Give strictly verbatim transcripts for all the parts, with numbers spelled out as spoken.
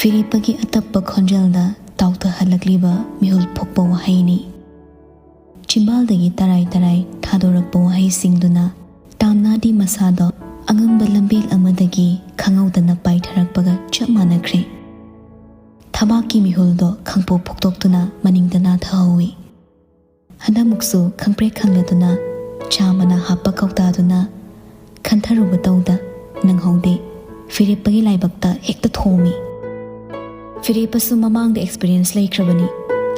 ꯐꯤꯔꯦꯞꯄꯒꯤ ꯑꯇꯞꯄ ꯈꯣꯟꯖꯦꯜꯗ ꯇꯥꯎꯊꯍꯜꯂꯛꯂꯤꯕ ꯃꯤꯍꯨꯜ ꯐꯨꯛꯄ ꯋꯥꯍꯩꯅꯤ꯫ ꯆꯤꯝꯕꯥꯜꯗꯒꯤ ꯇꯔꯥꯏ ꯇꯔꯥꯏ ꯊꯥꯗꯣꯔꯛꯄ ꯋꯥꯍꯩꯁꯤꯡꯗꯨꯅ ꯇꯥꯝꯅꯥꯗꯤ ꯃꯁꯥꯗꯣ ꯑꯉꯝꯕ ꯂꯝꯕꯦꯜ ꯑꯃꯗꯒꯤ ꯈꯪꯍꯧꯗꯅ ꯄꯥꯏꯊꯔꯛꯄꯒ ꯆꯞ ꯃꯥꯟꯅꯈ꯭ꯔꯦ꯫ ꯊꯕꯥꯛꯀꯤ ꯃꯤꯍꯨꯜꯗꯣ ꯈꯪꯄꯣꯛ ꯐꯨꯛꯇꯣꯛꯇꯨꯅ ꯃꯅꯤꯡꯗ ꯅꯥꯊꯍꯧꯏ꯫ ꯍꯟꯗꯛꯃꯨꯛꯁꯨ ꯈꯪꯄ꯭ꯔꯦꯛ ꯈꯪꯂꯗꯨꯅ ꯆꯥ ꯃꯅꯥ ꯍꯥꯞꯄ ꯀꯧꯇꯥꯗꯨꯅ ꯈꯟꯊꯔꯨꯕ ꯇꯧꯗ ꯅꯪꯍꯧꯗꯦ꯫ ꯐꯤꯔꯦꯞꯄꯒꯤ ꯂꯥꯏꯕꯛꯇ ꯍꯦꯛꯇ ꯊꯣꯝꯃꯤ꯫ ꯐꯤꯔꯦꯞꯄꯁꯨ ꯃꯃꯥꯡꯗ ꯑꯦꯛꯁꯄꯤꯔꯤꯌꯦꯟꯁ ꯂꯩꯈ꯭ꯔꯕꯅꯤ꯫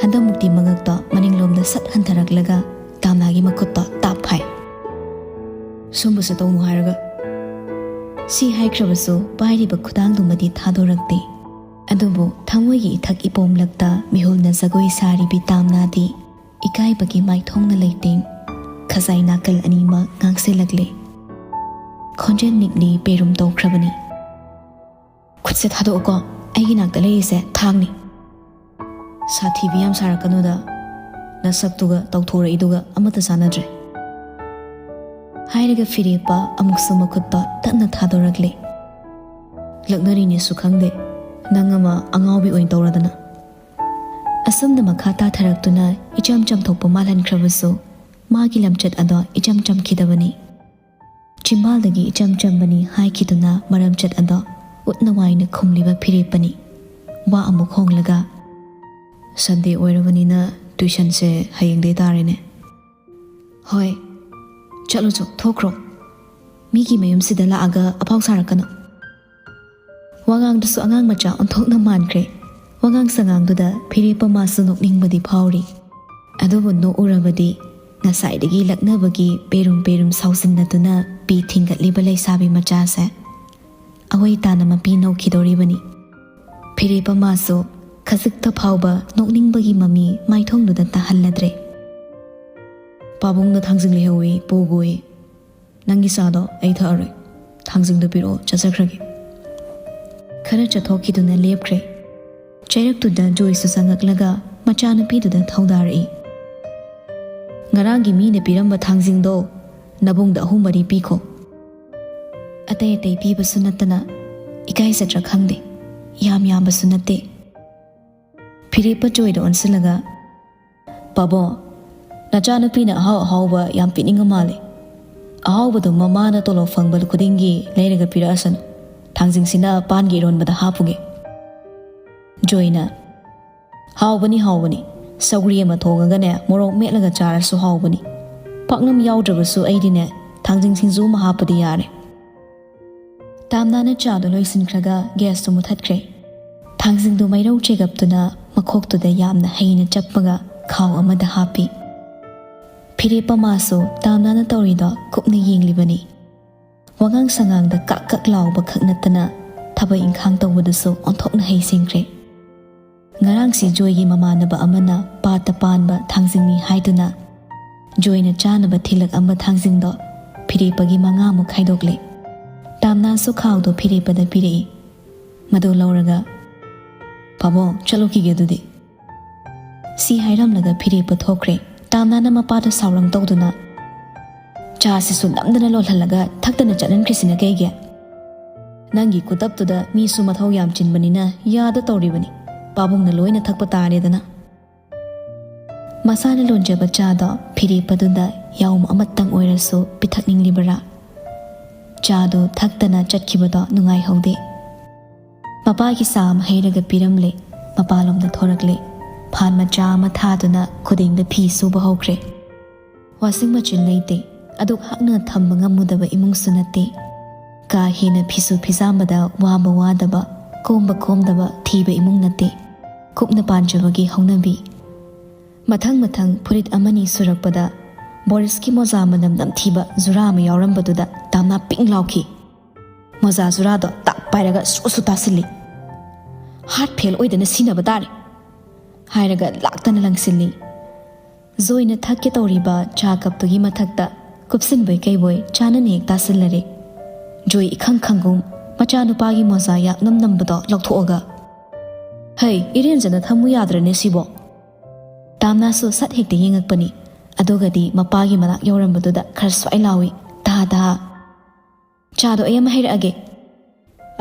ꯍꯟꯗꯛꯃꯨꯛꯇꯤ ꯃꯉꯛꯇꯣ ꯃꯅꯤꯡꯂꯣꯝꯗ ꯁꯠ ꯍꯟꯊꯔꯛꯂꯒ ꯇꯥꯝꯅꯥꯒꯤ ꯃꯈꯨꯠꯇꯣ ꯇꯥꯞ ꯍꯥꯏ꯫ "ꯁꯨꯝꯕꯁꯦ ꯇꯧꯅꯨ ꯍꯥꯏꯔꯒ?" ꯁꯤ ꯍꯥꯏꯈ꯭ꯔꯕꯁꯨ ꯄꯥꯏꯔꯤꯕ ꯈꯨꯗꯥꯡꯗꯨꯃꯗꯤ ꯊꯥꯗꯣꯔꯛꯇꯦ꯫ ꯑꯗꯨꯕꯨ ꯊꯃꯣꯏꯒꯤ ꯏꯊꯛ ꯏꯄꯣꯝꯂꯛꯇ ꯃꯤꯍꯨꯜꯅ ꯖꯒꯣꯏ ꯁꯥꯔꯤꯕꯤ ꯇꯥꯝꯅꯥꯗꯤ ꯏꯀꯥꯏꯕꯒꯤ ꯃꯥꯏꯊꯣꯡꯅ ꯂꯩꯇꯦꯡ, ꯈꯖꯥꯏ ꯅꯥꯀꯜ ꯑꯅꯤꯃꯛ ꯉꯥꯡꯁꯤꯜꯂꯛꯂꯦ꯫ ꯈꯣꯟꯖꯦꯜ ꯅꯤꯛꯂꯤ ꯄꯦꯔꯨꯝ ꯇꯧꯈ꯭ꯔꯕꯅꯤ꯫ "ꯈꯨꯠꯁꯦ ꯊꯥꯗꯣꯛꯑꯣꯀꯣ, ꯑꯩꯒꯤ ꯅꯥꯛꯇ ꯂꯩꯔꯤꯁꯦ ꯊꯥꯡꯅꯤ꯫ ꯁꯥꯊꯤꯕꯤ ꯌꯥꯝ ꯁꯥꯔꯛꯀꯅꯨꯗ, ꯅꯁꯛꯇꯨꯒ ꯇꯧꯊꯣꯔꯛꯏꯗꯨꯒ ꯑꯃꯠꯇ ꯆꯥꯟꯅꯗ꯭ꯔꯦ"꯫ ꯍꯥꯏꯔꯒ ꯐꯤꯔꯦꯞꯄ ꯑꯃꯨꯛꯁꯨ ꯃꯈꯨꯠꯇ ꯇꯞꯅ ꯊꯥꯗꯣꯔꯛꯂꯦ꯫ "ꯂꯛꯅꯔꯤꯅꯦꯁꯨ ꯈꯪꯗꯦ, ꯅꯪ ꯑꯃ ꯑꯉꯥꯎꯕꯤ ꯑꯣꯏꯅ ꯇꯧꯔꯗꯅ"꯫ ꯑꯁꯨꯝꯅ ꯃꯈꯥ ꯇꯥꯊꯔꯛꯇꯨꯅ ꯏꯆꯝ ꯆꯝꯊꯣꯛꯄ ꯃꯥꯜꯍꯟꯈ꯭ꯔꯕꯁꯨ, ꯃꯥꯒꯤ ꯂꯝꯆꯠ ꯑꯗꯣ ꯏꯆꯝ ꯆꯝꯈꯤꯗꯕꯅꯤ꯫ ꯆꯤꯝꯕꯥꯜꯗꯒꯤ ꯏꯆꯝ ꯆꯝꯕꯅꯤ ꯍꯥꯏꯈꯤꯗꯨꯅ ꯃꯔꯝꯆꯠ ꯑꯗꯣ ꯎꯠꯅ ꯋꯥꯏꯅ ꯈꯨꯝꯂꯤꯕ ꯐꯤꯔꯦꯞꯄꯅꯤ꯫ ꯋꯥ ꯑꯃꯨꯛ ꯍꯣꯡꯂꯒ, "ꯁꯟꯗꯦ ꯑꯣꯏꯔꯕꯅꯤꯅ ꯇꯨꯏꯁꯟꯁꯦ ꯍꯌꯦꯡꯗꯩ ꯇꯥꯔꯦꯅꯦ"꯫ "ꯍꯣꯏ, ꯆꯠꯂꯨ ꯆꯣ, ꯊꯣꯛꯈ꯭ꯔꯣ꯫ ꯃꯤꯒꯤ ꯃꯌꯨꯝꯁꯤꯗ ꯂꯥꯛꯑꯒ ꯑꯐꯥꯎ ꯁꯥꯔꯛꯀꯅꯨ"꯫ ꯋꯥꯉꯥꯡꯗꯨꯁꯨ ꯑꯉꯥꯡ ꯃꯆꯥ ꯑꯣꯟꯊꯣꯛꯅ ꯃꯥꯟꯈ꯭ꯔꯦ꯫ ꯋꯥꯉꯥꯡ ꯁꯉꯥꯡꯗꯨꯗ ꯐꯤꯔꯦꯞꯄ ꯃꯥꯁꯨ ꯅꯣꯛꯅꯤꯡꯕꯗꯤ ꯐꯥꯎꯔꯤ꯫ ꯑꯗꯨꯕꯨ ꯅꯣꯛꯎꯔꯕꯗꯤ ꯉꯁꯥꯏꯗꯒꯤ ꯂꯛꯅꯕꯒꯤ ꯄꯦꯔꯨꯝ ꯄꯦꯔꯨꯝ ꯁꯥꯎꯖꯤꯟꯅꯗꯨꯅ ꯄꯤ ꯊꯤꯡꯒꯠꯂꯤꯕ ꯂꯩꯁꯥꯕꯤ ꯃꯆꯥꯁꯦ ꯑꯋꯩ ꯇꯥꯅ ꯃꯄꯤ ꯅꯧꯈꯤꯗꯧꯔꯤꯕꯅꯤ꯫ ꯐꯤꯔꯦꯞꯄ ꯃꯥꯁꯨ ꯈꯖꯤꯛꯇ ꯐꯥꯎꯕ ꯅꯣꯛꯅꯤꯡꯕꯒꯤ ꯃꯃꯤ ꯃꯥꯏꯊꯣꯡꯗꯨꯗ ꯇꯥꯍꯜꯂꯗ꯭ꯔꯦ꯫ "ꯄꯥꯕꯨꯡꯅ ꯊꯥꯡꯖꯤꯡ ꯂꯩꯍꯧꯏ, ꯄꯨꯒꯣꯏ꯫ ꯅꯪꯒꯤ ꯆꯥꯗꯣ ꯑꯩ ꯊꯛꯑꯔꯣꯏ꯫ ꯊꯥꯡꯖꯤꯡꯗꯣ ꯄꯤꯔꯛꯑꯣ, ꯆꯠꯆꯈ꯭ꯔꯒꯦ"꯫ ꯈꯔ ꯆꯠꯊꯣꯛꯈꯤꯗꯨꯅ ꯂꯦꯞꯈ꯭ꯔꯦ꯫ ꯆꯩꯔꯛꯇꯨꯗ ꯖꯣꯏꯁꯨ ꯆꯪꯉꯛꯂꯒ ꯃꯆꯥꯅꯨꯄꯤꯗꯨꯗ ꯊꯧꯗꯥꯔꯛꯏ꯫ "ꯉꯔꯥꯡꯒꯤ ꯃꯤꯅ ꯄꯤꯔꯝꯕ ꯊꯥꯡꯖꯤꯡꯗꯣ ꯅꯕꯨꯡꯗ ꯑꯍꯨꯝ ꯃꯔꯤ ꯄꯤꯈꯣ"꯫ ꯑꯇꯩ ꯑꯇꯩ ꯄꯤꯕꯁꯨ ꯅꯠꯇꯅ ꯏꯀꯥꯏꯖꯗ꯭ꯔꯥ ꯈꯪꯗꯦ꯫ ꯌꯥꯝ ꯌꯥꯝꯕꯁꯨ ꯅꯠꯇꯦ꯫ ꯐꯤꯔꯦꯞꯄ ꯖꯣꯏꯗ ꯑꯣꯟꯁꯤꯜꯂꯒ, "ꯄꯥꯕꯣ, ꯅꯆꯥꯅꯨꯄꯤꯅ ꯑꯍꯥꯎ ꯑꯍꯥꯎꯕ ꯌꯥꯝ ꯄꯤꯅꯤꯡꯕ ꯃꯥꯜꯂꯦ꯫ ꯑꯍꯥꯎꯕꯗꯣ ꯃꯃꯥꯅ ꯇꯣꯂꯣꯞ ꯐꯪꯕ ꯈꯨꯗꯤꯡꯒꯤ ꯂꯩꯔꯒ ꯄꯤꯔꯛꯑꯁꯅꯨ꯫ ꯊꯥꯡꯖꯤꯡꯁꯤꯅ ꯄꯥꯟꯒꯤ ꯏꯔꯣꯟꯕꯗ ꯍꯥꯞꯄꯨꯒꯦ꯫" ꯖꯣꯏꯅ, "ꯍꯥꯎꯕꯅꯤ, ꯍꯥꯎꯕꯅꯤ꯫ ꯁꯧꯒ꯭ꯔꯤ ꯑꯃ ꯊꯣꯡꯉꯒꯅꯦ, ꯃꯣꯔꯣꯛ ꯃꯦꯠꯂꯒ ꯆꯥꯔꯁꯨ ꯍꯥꯎꯕꯅꯤ꯫ ꯄꯥꯛꯅꯝ ꯌꯥꯎꯗ꯭ꯔꯕꯁꯨ ꯑꯩꯗꯤꯅꯦ, ꯊꯥꯡꯖꯤꯡ ꯁꯤꯡꯖꯨ ꯑꯃ ꯍꯥꯞꯄꯗꯤ ꯌꯥꯔꯦ꯫" ꯇꯥꯝꯅꯥꯅ ꯆꯥꯗꯣ ꯂꯣꯏꯁꯤꯟꯈ꯭ꯔꯒ ꯒ꯭ꯌꯥꯁꯇꯨ ꯃꯨꯊꯠꯈ꯭ꯔꯦ꯫ ꯊꯥꯡꯖꯤꯡꯗꯨ ꯃꯩꯔꯧ ꯆꯦꯒꯞꯇꯨꯅ ꯃꯈꯣꯛꯇꯨꯗ ꯌꯥꯝꯅ ꯍꯩꯅ ꯆꯞꯄꯒ ꯈꯥꯎ ꯑꯃꯗ ꯍꯥꯞꯄꯤ꯫ ꯐꯤꯔꯦꯞꯄ ꯃꯥꯁꯨ ꯇꯥꯝꯅꯥꯅ ꯇꯧꯔꯤꯗꯣ ꯀꯨꯞꯅ ꯌꯦꯡꯂꯤꯕꯅꯤ꯫ ꯋꯥꯉꯥꯡ ꯁꯉꯥꯡꯗ ꯀꯛ ꯀꯛ ꯂꯥꯎꯕ ꯈꯛ ꯅꯠꯇꯅ ꯊꯕꯛ ꯏꯪꯈꯥꯡ ꯇꯧꯕꯗꯁꯨ ꯑꯣꯟꯊꯣꯛꯅ ꯍꯩꯁꯤꯡꯈ꯭ꯔꯦ꯫ ꯉꯔꯥꯡꯁꯤ ꯖꯣꯏꯒꯤ ꯃꯃꯥꯟꯅꯕ ꯑꯃꯅ ꯄꯥꯠꯇ ꯄꯥꯟꯕ ꯊꯥꯡꯖꯤꯡꯅꯤ ꯍꯥꯏꯗꯨꯅ ꯖꯣꯏꯅ ꯆꯥꯅꯕ ꯊꯤꯜꯂꯛꯑꯝꯕ ꯊꯥꯡꯖꯤꯡꯗꯣ ꯐꯤꯔꯦꯞꯄꯒꯤ ꯃꯉꯥꯃꯨꯛ ꯈꯥꯏꯗꯣꯛꯂꯦ꯫ ꯇꯥꯝꯅꯥꯁꯨ ꯈꯥꯎꯗꯣ ꯐꯤꯔꯦꯞꯄꯗ ꯄꯤꯔꯛꯏ꯫ ꯃꯗꯨ ꯂꯧꯔꯒ, "ꯄꯥꯕꯨꯡ, ꯆꯠꯂꯨꯈꯤꯒꯦ ꯑꯗꯨꯗꯤ꯫" ꯁꯤ ꯍꯥꯏꯔꯝꯂꯒ ꯐꯤꯔꯦꯞꯄ ꯊꯣꯛꯈ꯭ꯔꯦ꯫ ꯇꯥꯝꯅꯥꯅ ꯃꯄꯥꯗ ꯁꯥꯎꯔꯪ ꯇꯧꯗꯨꯅ, "ꯆꯥꯁꯤꯁꯨ ꯅꯝꯗꯅ ꯂꯣꯜꯍꯜꯂꯒ ꯊꯛꯇꯅ ꯆꯠꯍꯟꯈ꯭ꯔꯤꯁꯤꯅ ꯀꯩꯒꯤ? ꯅꯪꯒꯤ ꯈꯨꯇꯞꯇꯨꯗ ꯃꯤꯁꯨ ꯃꯊꯧ ꯌꯥꯝ ꯆꯤꯟꯕꯅꯤꯅ ꯌꯥꯗ ꯇꯧꯔꯤꯕꯅꯤ꯫ ꯄꯥꯕꯨꯡꯅ ꯂꯣꯏꯅ ꯊꯛꯄ ꯇꯥꯔꯦꯗꯅ꯫" ꯃꯁꯥꯅ ꯂꯣꯟꯖꯕ ꯆꯥꯗꯣ ꯐꯤꯔꯦꯞꯄꯗꯨꯗ ꯌꯥꯎꯝ ꯑꯃꯇꯪ ꯑꯣꯏꯔꯁꯨ ꯄꯤꯊꯛꯅꯤꯡꯂꯤꯕꯔꯥ? ꯆꯥꯗꯨ ꯊꯛꯇꯅ ꯆꯠꯈꯤꯕꯗꯣ ꯅꯨꯡꯉꯥꯏꯍꯧꯗꯦ꯫ ꯃꯄꯥꯒꯤ ꯆꯥ ꯑꯃ ꯍꯩꯔꯒ ꯄꯤꯔꯝꯂꯦ꯫ ꯃꯄꯥꯂꯣꯝꯗ ꯊꯣꯔꯛꯂꯦ꯫ ꯐꯥꯟ ꯃꯆꯥ ꯑꯃ ꯊꯥꯗꯨꯅ ꯈꯨꯗꯦꯡꯗ ꯐꯤ ꯁꯨꯕ ꯍꯧꯈ꯭ꯔꯦ꯫ ꯋꯥꯁꯤꯡ ꯃꯦꯆꯤꯟ ꯂꯩꯇꯦ꯫ ꯑꯗꯨꯛ ꯍꯥꯛꯅ ꯊꯝꯕ ꯉꯝꯃꯨꯗꯕ ꯏꯃꯨꯡꯁꯨ ꯅꯠꯇꯦ꯫ ꯀꯥ ꯍꯦꯟꯅ ꯐꯤꯁꯨ ꯐꯤꯖꯥꯝꯕꯗ ꯋꯥꯕ ꯋꯥꯗꯕ, ꯀꯣꯝꯕ ꯀꯣꯝꯗꯕ ꯊꯤꯕ ꯏꯃꯨꯡ ꯅꯠꯇꯦ꯫ ꯀꯨꯞꯅ ꯄꯥꯟꯖꯕꯒꯤ ꯍꯧꯅꯕꯤ꯫ ꯃꯊꯪ ꯃꯊꯪ ꯐꯨꯔꯤꯠ ꯑꯃꯅꯤ ꯁꯨꯔꯛꯄꯗ ꯕꯣꯔꯤꯁꯀꯤ ꯃꯣꯖꯥ ꯃꯅꯝ ꯅꯝꯊꯤꯕ ꯖꯨꯔꯥ ꯑꯃ ꯌꯥꯎꯔꯝꯕꯗꯨꯗ ꯇꯥꯝꯅꯥ ꯄꯤꯡ ꯂꯥꯎꯈꯤ꯫ ꯃꯣꯖꯥ ꯖꯨꯔꯥꯗꯣ ꯇꯥꯛ ꯄꯥꯏꯔꯒ ꯁꯨ ꯁꯨ ꯇꯥꯁꯤꯜꯂꯤ꯫ "ꯍꯥꯔꯠ ꯐꯦꯜ ꯑꯣꯏꯗꯅ ꯁꯤꯅꯕ ꯇꯥꯔꯦ," ꯍꯥꯏꯔꯒ ꯂꯥꯛꯇꯅ ꯂꯪꯁꯤꯜꯂꯤ꯫ ꯖꯣꯏꯅ ꯊꯛꯀꯦ ꯇꯧꯔꯤꯕ ꯆꯥ ꯀꯞꯇꯨꯒꯤ ꯃꯊꯛꯇ ꯀꯨꯞꯁꯤꯟꯕꯣꯏ ꯀꯩꯕꯣꯏ ꯆꯥꯅꯅ ꯍꯦꯛ ꯇꯥꯁꯤꯜꯂꯔꯦ꯫ ꯖꯣꯏ ꯏꯈꯪ ꯈꯪꯒꯨꯝ ꯃꯆꯥꯅꯨꯄꯥꯒꯤ ꯃꯣꯖꯥ ꯌꯥꯛꯅꯝ ꯅꯝꯕꯗꯣ ꯂꯧꯊꯣꯛꯑꯒ, "ꯍꯩ, ꯏꯔꯦꯟꯖꯅ ꯊꯝꯃꯨ ꯌꯥꯗ꯭ꯔꯅꯦ ꯁꯤꯕꯣ?" ꯇꯥꯝꯅꯥꯁꯨ ꯁꯠ ꯍꯦꯛꯇ ꯌꯦꯡꯉꯛꯄꯅꯤ꯫ ꯑꯗꯨꯒꯗꯤ ꯃꯄꯥꯒꯤ ꯃꯅꯥꯛ ꯌꯧꯔꯝꯕꯗꯨꯗ ꯈꯔ ꯁ꯭ꯋꯥꯏ ꯂꯥꯎꯏ, "ꯇꯥ ꯇꯥ, ꯆꯥꯗꯣ ꯑꯩ ꯑꯃ ꯍꯩꯔꯛꯑꯒꯦ꯫"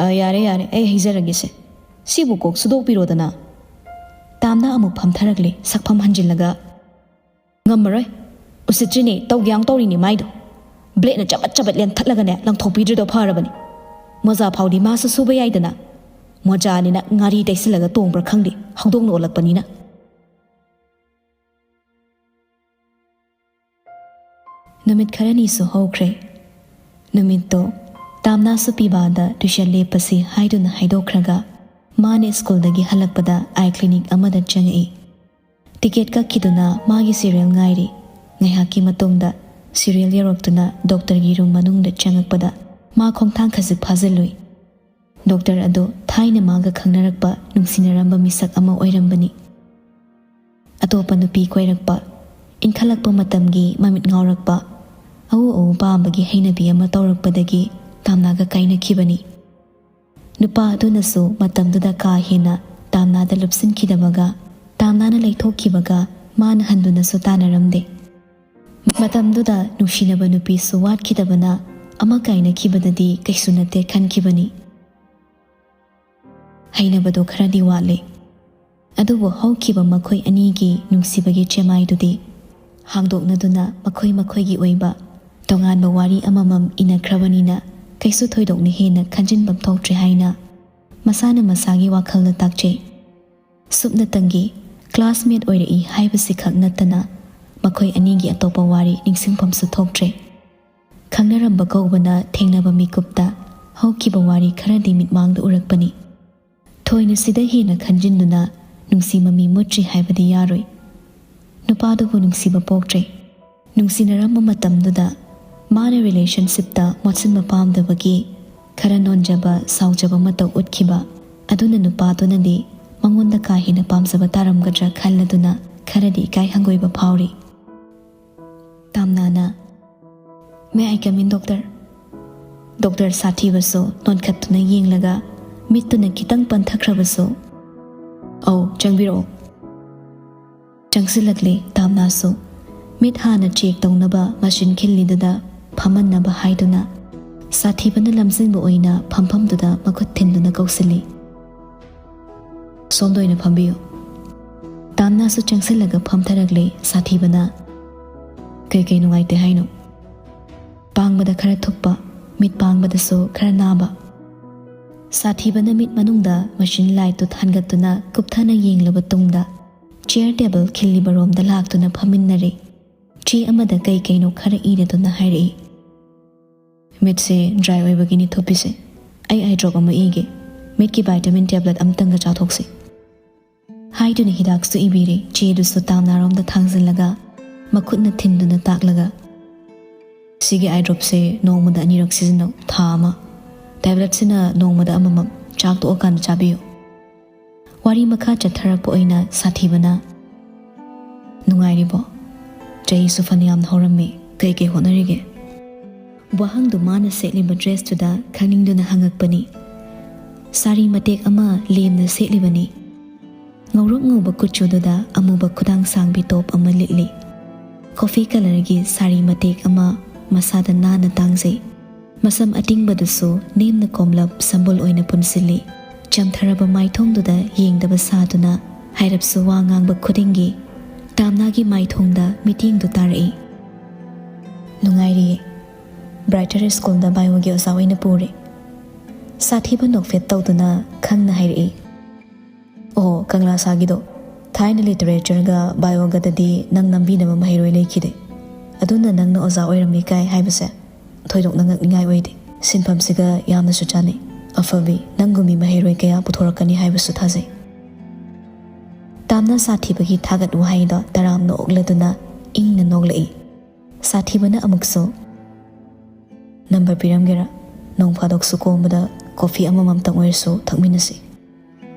"ꯑ, ꯌꯥꯔꯦ, ꯌꯥꯔꯦ, ꯑꯩ ꯍꯩꯖꯔꯒꯦꯁꯦ꯫" "ꯁꯤꯕꯨ ꯀꯣꯛ ꯁꯨꯗꯣꯛꯄꯤꯔꯣꯗꯅ꯫" ꯇꯥꯝꯅ ꯑꯃꯨꯛ ꯐꯝꯊꯔꯛꯂꯦ, ꯁꯛꯐꯝ ꯍꯟꯖꯤꯜꯂꯒ꯫ "ꯉꯝꯃꯔꯣꯏ꯫ ꯎꯁꯤꯠꯇ꯭ꯔꯤꯅꯦ, ꯇꯧꯒꯦꯌꯥꯎ ꯇꯧꯔꯤꯅꯦ ꯃꯥꯏꯗꯣ꯫ ꯕ꯭ꯂꯦꯗꯅ ꯆꯕꯠ ꯆꯕꯠ ꯂꯦꯟꯊꯠꯂꯒꯅꯦ, ꯂꯪꯊꯣꯛꯄꯤꯗ꯭ꯔꯤꯗꯣ ꯐꯔꯕꯅꯤ꯫ ꯃꯣꯖꯥ ꯐꯥꯎꯗꯤ ꯃꯥꯁꯨ ꯁꯨꯕ ꯌꯥꯏꯗꯅ꯫ ꯃꯣꯖꯥꯅꯤꯅ ꯉꯥꯔꯤ ꯇꯩꯁꯤꯜꯂꯒ ꯇꯣꯡꯕ꯭ꯔꯥ ꯈꯪꯗꯦ, ꯍꯧꯗꯣꯡꯅ ꯑꯣꯜꯂꯛꯄꯅꯤꯅ꯫" ꯅꯨꯃꯤꯠ ꯈꯔꯅꯤꯁꯨ ꯍꯧꯈ꯭ꯔꯦ꯫ ꯅꯨꯃꯤꯠꯇꯣ ꯇꯥꯝꯅꯥꯁꯨ ꯄꯤꯕꯥꯗ ꯇ꯭ꯌꯨꯁꯟ ꯂꯦꯞꯄꯁꯤ ꯍꯥꯏꯗꯨꯅ ꯍꯥꯏꯗꯣꯛꯈ꯭ꯔꯒ, ꯃꯥꯅ ꯁ꯭ꯀꯨꯜꯗꯒꯤ ꯍꯜꯂꯛꯄꯗ ꯑꯥꯏ ꯀ꯭ꯂꯤꯅꯤꯛ ꯑꯃꯗ ꯆꯪꯉꯛꯏ꯫ ꯇꯤꯀꯦꯠ ꯀꯛꯈꯤꯗꯨꯅ ꯃꯥꯒꯤ ꯁꯤꯔꯤꯌꯦꯜ ꯉꯥꯏꯔꯤ꯫ ꯉꯥꯏꯍꯥꯛꯀꯤ ꯃꯇꯨꯡꯗ ꯁꯤꯔꯤꯌꯦꯜ ꯌꯧꯔꯛꯇꯨꯅ ꯗꯣꯛꯇꯔꯒꯤ ꯔꯨꯝ ꯃꯅꯨꯡꯗ ꯆꯪꯉꯛꯄꯗ ꯃꯥ ꯈꯣꯡꯊꯥꯡ ꯈꯖꯤꯛ ꯐꯥꯖꯤꯜꯂꯨꯏ꯫ ꯗꯣꯛꯇꯔ ꯑꯗꯨ ꯊꯥꯏꯅ ꯃꯥꯒ ꯈꯪꯅꯔꯛꯄ, ꯅꯨꯡꯁꯤꯅꯔꯝꯕ ꯃꯤꯁꯛ ꯑꯃ ꯑꯣꯏꯔꯝꯕꯅꯤ꯫ ꯑꯇꯣꯞꯄ ꯅꯨꯄꯤ ꯀꯣꯏꯔꯛꯄ, ꯏꯟꯈꯠꯂꯛꯄ ꯃꯇꯝꯒꯤ ꯃꯃꯤꯠ ꯉꯥꯎꯔꯛꯄ, ꯑꯎ ꯑꯎ ꯄꯥꯝꯕꯒꯤ ꯍꯩꯅꯕꯤ ꯑꯃ ꯇꯧꯔꯛꯄꯗꯒꯤ ꯇꯥꯝꯅꯥꯒ ꯀꯥꯏꯅꯈꯤꯕꯅꯤ꯫ ꯅꯨꯄꯥ ꯑꯗꯨꯅꯁꯨ ꯃꯇꯝꯗꯨꯗ ꯀꯥ ꯍꯦꯟꯅ ꯇꯥꯝꯅꯥꯗ ꯂꯨꯞꯁꯤꯟꯈꯤꯗꯕꯒ, ꯇꯥꯝꯅꯥꯅ ꯂꯩꯊꯣꯛꯈꯤꯕꯒ ꯃꯥꯅ ꯍꯟꯗꯨꯅꯁꯨ ꯇꯥꯟꯅꯔꯝꯗꯦ꯫ ꯃꯇꯝꯗꯨꯗ ꯅꯨꯡꯁꯤꯅꯕ ꯅꯨꯄꯤꯁꯨ ꯋꯥꯠꯈꯤꯗꯕꯅ ꯑꯃ ꯀꯥꯏꯅꯈꯤꯕꯗꯗꯤ ꯀꯩꯁꯨ ꯅꯠꯇꯦ ꯈꯟꯈꯤꯕꯅꯤ꯫ ꯍꯩꯅꯕꯗꯣ ꯈꯔꯗꯤ ꯋꯥꯠꯂꯦ꯫ ꯑꯗꯨꯕꯨ ꯍꯧꯈꯤꯕ ꯃꯈꯣꯏ ꯑꯅꯤꯒꯤ ꯅꯨꯡꯁꯤꯕꯒꯤ ꯆꯦꯃꯥꯏꯗꯨꯗꯤ ꯍꯥꯡꯗꯣꯛꯅꯗꯨꯅ ꯃꯈꯣꯏ ꯃꯈꯣꯏꯒꯤ ꯑꯣꯏꯕ ꯇꯣꯉꯥꯟꯕ ꯋꯥꯔꯤ ꯑꯃꯃꯝ ꯏꯅꯈ꯭ꯔꯕꯅꯤꯅ ꯀꯩꯁꯨ ꯊꯣꯏꯗꯣꯛꯅ ꯍꯦꯟꯅ ꯈꯟꯖꯤꯟꯐꯝ ꯊꯣꯛꯇ꯭ꯔꯦ ꯍꯥꯏꯅ ꯃꯁꯥꯅ ꯃꯁꯥꯒꯤ ꯋꯥꯈꯜꯗ ꯇꯥꯛꯆꯩ꯫ ꯁꯨꯞꯅꯇꯪꯒꯤ ꯀ꯭ꯂꯥꯁꯃꯦꯠ ꯑꯣꯏꯔꯛꯏ ꯍꯥꯏꯕꯁꯤꯈꯛ ꯅꯠꯇꯅ ꯃꯈꯣꯏ ꯑꯅꯤꯒꯤ ꯑꯇꯣꯞꯄ ꯋꯥꯔꯤ ꯅꯤꯡꯁꯤꯡꯐꯝꯁꯨ ꯊꯣꯛꯇ꯭ꯔꯦ꯫ ꯈꯪꯅꯔꯝꯕ ꯀꯧꯕꯅ ꯊꯦꯡꯅꯕ ꯃꯤꯀꯨꯞꯇ ꯍꯧꯈꯤꯕ ꯋꯥꯔꯤ ꯈꯔꯗꯤ ꯃꯤꯠꯃꯥꯡꯗ ꯎꯔꯛꯄꯅꯤ꯫ ꯊꯣꯏꯅ ꯁꯤꯗ ꯍꯦꯟꯅ ꯈꯟꯖꯤꯟꯗꯨꯅ ꯅꯨꯡꯁꯤ ꯃꯃꯤ ꯃꯨꯠꯇ꯭ꯔꯤ ꯍꯥꯏꯕꯗꯤ ꯌꯥꯔꯣꯏ꯫ ꯅꯨꯄꯥꯗꯨꯕꯨ ꯅꯨꯡꯁꯤꯕ ꯄꯣꯛꯇ꯭ꯔꯦ꯫ ꯅꯨꯡꯁꯤꯅꯔꯝꯕ ꯃꯇꯝꯗꯨꯗ ꯃꯥꯅ ꯔꯤꯂꯦꯁꯟꯁꯤꯞꯇ ꯃꯣꯠꯁꯤꯟꯕ ꯄꯥꯝꯗꯕꯒꯤ ꯈꯔ ꯅꯣꯟꯖꯕ, ꯁꯥꯎꯖꯕ ꯃꯇꯧ ꯎꯠꯈꯤꯕ ꯑꯗꯨꯅ ꯅꯨꯄꯥꯗꯨꯅꯗꯤ ꯃꯉꯣꯟꯗ ꯀꯥ ꯍꯦꯟꯅ ꯄꯥꯝꯖꯕ ꯇꯥꯔꯝꯒꯗ꯭ꯔꯥ ꯈꯜꯂꯗꯨꯅ ꯈꯔꯗꯤ ꯏꯀꯥꯏ ꯍꯪꯒꯣꯏꯕ ꯐꯥꯎꯔꯤ꯫ ꯇꯥꯝꯅꯥꯅ, "May I come in, doctor?" Doctor ꯁꯥꯊꯤꯕꯁꯨ ꯅꯣꯟꯈꯠꯇꯨꯅ ꯌꯦꯡꯂꯒ ꯃꯤꯠꯇꯨꯅ ꯈꯤꯇꯪ ꯄꯟꯊꯈ꯭ꯔꯕꯁꯨ, "ꯑꯧ, ꯆꯪꯕꯤꯔꯛꯑꯣ꯫" ꯆꯪꯁꯤꯜꯂꯛꯂꯦ ꯇꯥꯝꯅꯥꯁꯨ꯫ ꯃꯤꯠ ꯍꯥꯟꯅ ꯆꯦꯛ ꯇꯧꯅꯕ ꯃꯁꯤꯟ ꯈꯤꯜꯂꯤꯗꯨꯗ ꯐꯝꯍꯟꯅꯕ ꯍꯥꯏꯗꯨꯅ ꯁꯥꯊꯤꯕꯅ ꯂꯝꯖꯤꯡꯕ ꯑꯣꯏꯅ ꯐꯝꯐꯝꯗꯨꯗ ꯃꯈꯨꯠ ꯊꯤꯟꯗꯨꯅ ꯀꯧꯁꯤꯜꯂꯤ꯫ ꯁꯣꯝꯗ ꯑꯣꯏꯅ ꯐꯝꯕꯤꯌꯨ꯫ ꯇꯥꯝꯅꯥꯁꯨ ꯆꯪꯁꯤꯜꯂꯒ ꯐꯝꯊꯔꯛꯂꯦ꯫ ꯁꯥꯊꯤꯕꯅ, "ꯀꯩꯀꯩ ꯅꯨꯡꯉꯥꯏꯇꯦ ꯍꯥꯏꯅꯣ?" ꯄꯥꯡꯕꯗ ꯈꯔ ꯊꯨꯞꯄ, ꯃꯤꯠ ꯄꯥꯡꯕꯗꯁꯨ ꯈꯔ ꯅꯥꯕ꯫ ꯁꯥꯊꯤꯕꯅ ꯃꯤꯠ ꯃꯅꯨꯡꯗ ꯃꯁꯤꯟ ꯂꯥꯏꯠꯇꯨ ꯊꯥꯟꯒꯠꯇꯨꯅ ꯀꯨꯞꯊꯅ ꯌꯦꯡꯂꯕ ꯇꯨꯡꯗ, ꯆꯤꯌꯔ ꯇꯦꯕꯜ ꯈꯤꯜꯂꯤꯕ ꯔꯣꯝꯗ ꯂꯥꯛꯇꯨꯅ ꯐꯝꯃꯤꯟꯅꯔꯦ꯫ ꯆꯦ ꯑꯃꯗ ꯀꯩ ꯀꯩꯅꯣ ꯈꯔ ꯏꯔꯗꯨꯅ ꯍꯥꯏꯔꯛꯏ, "ꯃꯤꯠꯁꯦ ꯗ꯭ꯔꯥꯏ ꯑꯣꯏꯕꯒꯤꯅꯤ ꯊꯨꯞꯄꯤꯁꯦ꯫ ꯑꯩ ꯑꯥꯏ ꯗ꯭ꯔꯣꯞ ꯑꯃ ꯏꯒꯦ꯫ ꯃꯤꯠꯀꯤ ꯚꯥꯏꯇꯥꯃꯤꯟ ꯇꯦꯕ꯭ꯂꯦꯠ ꯑꯃꯇꯪꯒ ꯆꯥꯊꯣꯛꯁꯤ"꯫ ꯍꯥꯏꯗꯨꯅ ꯍꯤꯗꯥꯛꯁꯨ ꯏꯕꯤꯔꯦ꯫ ꯆꯦꯗꯨꯁꯨ ꯇꯥꯝꯅꯥꯔꯣꯝꯗ ꯊꯥꯡꯖꯤꯜꯂꯒ, ꯃꯈꯨꯠꯅ ꯊꯤꯟꯗꯨꯅ ꯇꯥꯛꯂꯒ, "ꯁꯤꯒꯤ ꯑꯥꯏ ꯗ꯭ꯔꯣꯞꯁꯦ ꯅꯣꯡꯃꯗ ꯑꯅꯤꯔꯛ ꯁꯤꯖꯤꯟꯅꯧ, ꯊꯥ ꯑꯃ꯫ ꯇꯦꯕ꯭ꯂꯦꯠꯁꯤꯅ ꯅꯣꯡꯃꯗ ꯑꯃꯃꯝ, ꯆꯥꯛ ꯇꯣꯛꯑꯀꯥꯟꯗ ꯆꯥꯕꯤꯌꯨ"꯫ ꯋꯥꯔꯤ ꯃꯈꯥ ꯆꯠꯊꯔꯛꯄ ꯑꯣꯏꯅ ꯁꯥꯊꯤꯕꯅ, "ꯅꯨꯡꯉꯥꯏꯔꯤꯕꯣ? ꯆꯍꯤꯁꯨ ꯐꯅꯌꯥꯝ ꯍꯧꯔꯝꯃꯤ, ꯀꯩ ꯀꯩ ꯍꯣꯠꯅꯔꯤꯒꯦ?" ꯋꯥꯍꯪꯗꯨ ꯃꯥꯅ ꯁꯦꯠꯂꯤꯕ ꯗ꯭ꯔꯦꯁꯇꯨꯗ ꯈꯪꯅꯤꯡꯗꯨꯅ ꯍꯪꯉꯛꯄꯅꯤ꯫ ꯁꯥꯔꯤ ꯃꯇꯦꯛ ꯑꯃ ꯂꯦꯝꯅ ꯁꯦꯠꯂꯤꯕꯅꯤ꯫ ꯉꯧꯔꯣꯛ ꯉꯧꯕ ꯀꯨꯆꯨꯗꯨꯗ ꯑꯃꯨꯕ ꯈꯨꯗꯥꯡ ꯁꯥꯡꯕꯤ ꯇꯣꯞ ꯑꯃ ꯂꯤꯠꯂꯤ꯫ ꯀꯣꯐꯤ ꯀꯂꯔꯒꯤ ꯁꯥꯔꯤ ꯃꯇꯦꯛ ꯑꯃ ꯃꯁꯥꯗ ꯅꯥꯟꯅ ꯇꯥꯡꯖꯩ꯫ ꯃꯁꯝ ꯑꯇꯤꯡꯕꯗꯨꯁꯨ ꯅꯦꯝꯅ ꯀꯣꯝꯂꯞ ꯁꯝꯕꯨꯜ ꯑꯣꯏꯅ ꯄꯨꯟꯁꯤꯜꯂꯤ꯫ ꯆꯝꯊꯔꯕ ꯃꯥꯏꯊꯣꯡꯗꯨꯗ ꯌꯦꯡꯗꯕ ꯁꯥꯗꯨꯅ ꯍꯥꯏꯔꯞꯁꯨ ꯋꯥ ꯉꯥꯡꯕ ꯈꯨꯗꯤꯡꯒꯤ ꯇꯥꯝꯅꯥꯒꯤ ꯃꯥꯏꯊꯣꯡꯗ ꯃꯤꯠꯌꯦꯡꯗꯨ ꯇꯥꯔꯛꯏ꯫ "ꯅꯨꯡꯉꯥꯏꯔꯤꯌꯦ꯫ ꯕ꯭ꯔꯥꯏꯇꯔ ꯁ꯭ꯀꯨꯜꯗ ꯕꯥꯏꯑꯣꯒꯤ ꯑꯣꯖꯥ ꯑꯣꯏꯅ ꯄꯨꯔꯦ"꯫ ꯁꯥꯊꯤꯕ ꯅꯣꯛꯐꯦꯠ ꯇꯧꯗꯨꯅ ꯈꯪꯅ ꯍꯥꯏꯔꯛꯏ꯫ "ꯑꯣ, ꯀꯪꯂꯥ ꯁꯥꯒꯤꯗꯣ꯫ ꯊꯥꯏꯅ ꯂꯤꯇꯔꯦꯆꯔꯒ ꯕꯥꯏꯑꯣꯒꯗꯗꯤ ꯅꯪ ꯅꯝꯕꯤꯅꯕ ꯃꯍꯩꯔꯣꯏ ꯂꯩꯈꯤꯗꯦ꯫ ꯑꯗꯨꯅ ꯅꯪꯅ ꯑꯣꯖꯥ ꯑꯣꯏꯔꯝꯃꯤ ꯀꯥꯏ ꯍꯥꯏꯕꯁꯦ ꯊꯣꯏꯗꯣꯛꯅ ꯉꯛꯅꯤꯡꯉꯥꯏ ꯑꯣꯏꯗꯦ꯫ ꯁꯤꯟꯐꯝꯁꯤꯒ ꯌꯥꯝꯅꯁꯨ ꯆꯥꯅꯩ꯫ ꯑꯐꯕꯤ, ꯅꯪꯒꯨꯝꯕꯤ ꯃꯍꯩꯔꯣꯏ ꯀꯌꯥ ꯄꯨꯊꯣꯔꯛꯀꯅꯤ ꯍꯥꯏꯕꯁꯨ ꯊꯥꯖꯩ"꯫ ꯇꯥꯝꯅ ꯁꯥꯊꯤꯕꯒꯤ ꯊꯥꯒꯠ ꯋꯥꯍꯩꯗꯣ ꯇꯔꯥꯝꯅ ꯑꯣꯛꯂꯗꯨꯅ ꯏꯪꯅ ꯅꯣꯛꯂꯛꯏ꯫ ꯁꯥꯊꯤꯕꯅ ꯑꯃꯨꯛꯁꯨ, "ꯅꯝꯕꯔ ꯄꯤꯔꯝꯒꯦꯔꯥ? ꯅꯣꯡ ꯐꯥꯗꯣꯛꯁꯨ ꯀꯣꯝꯕꯗ ꯀꯣꯐꯤ ꯑꯃꯃꯝꯇꯪ ꯑꯣꯏꯔꯁꯨ ꯊꯛꯃꯤꯟꯅꯁꯤ"꯫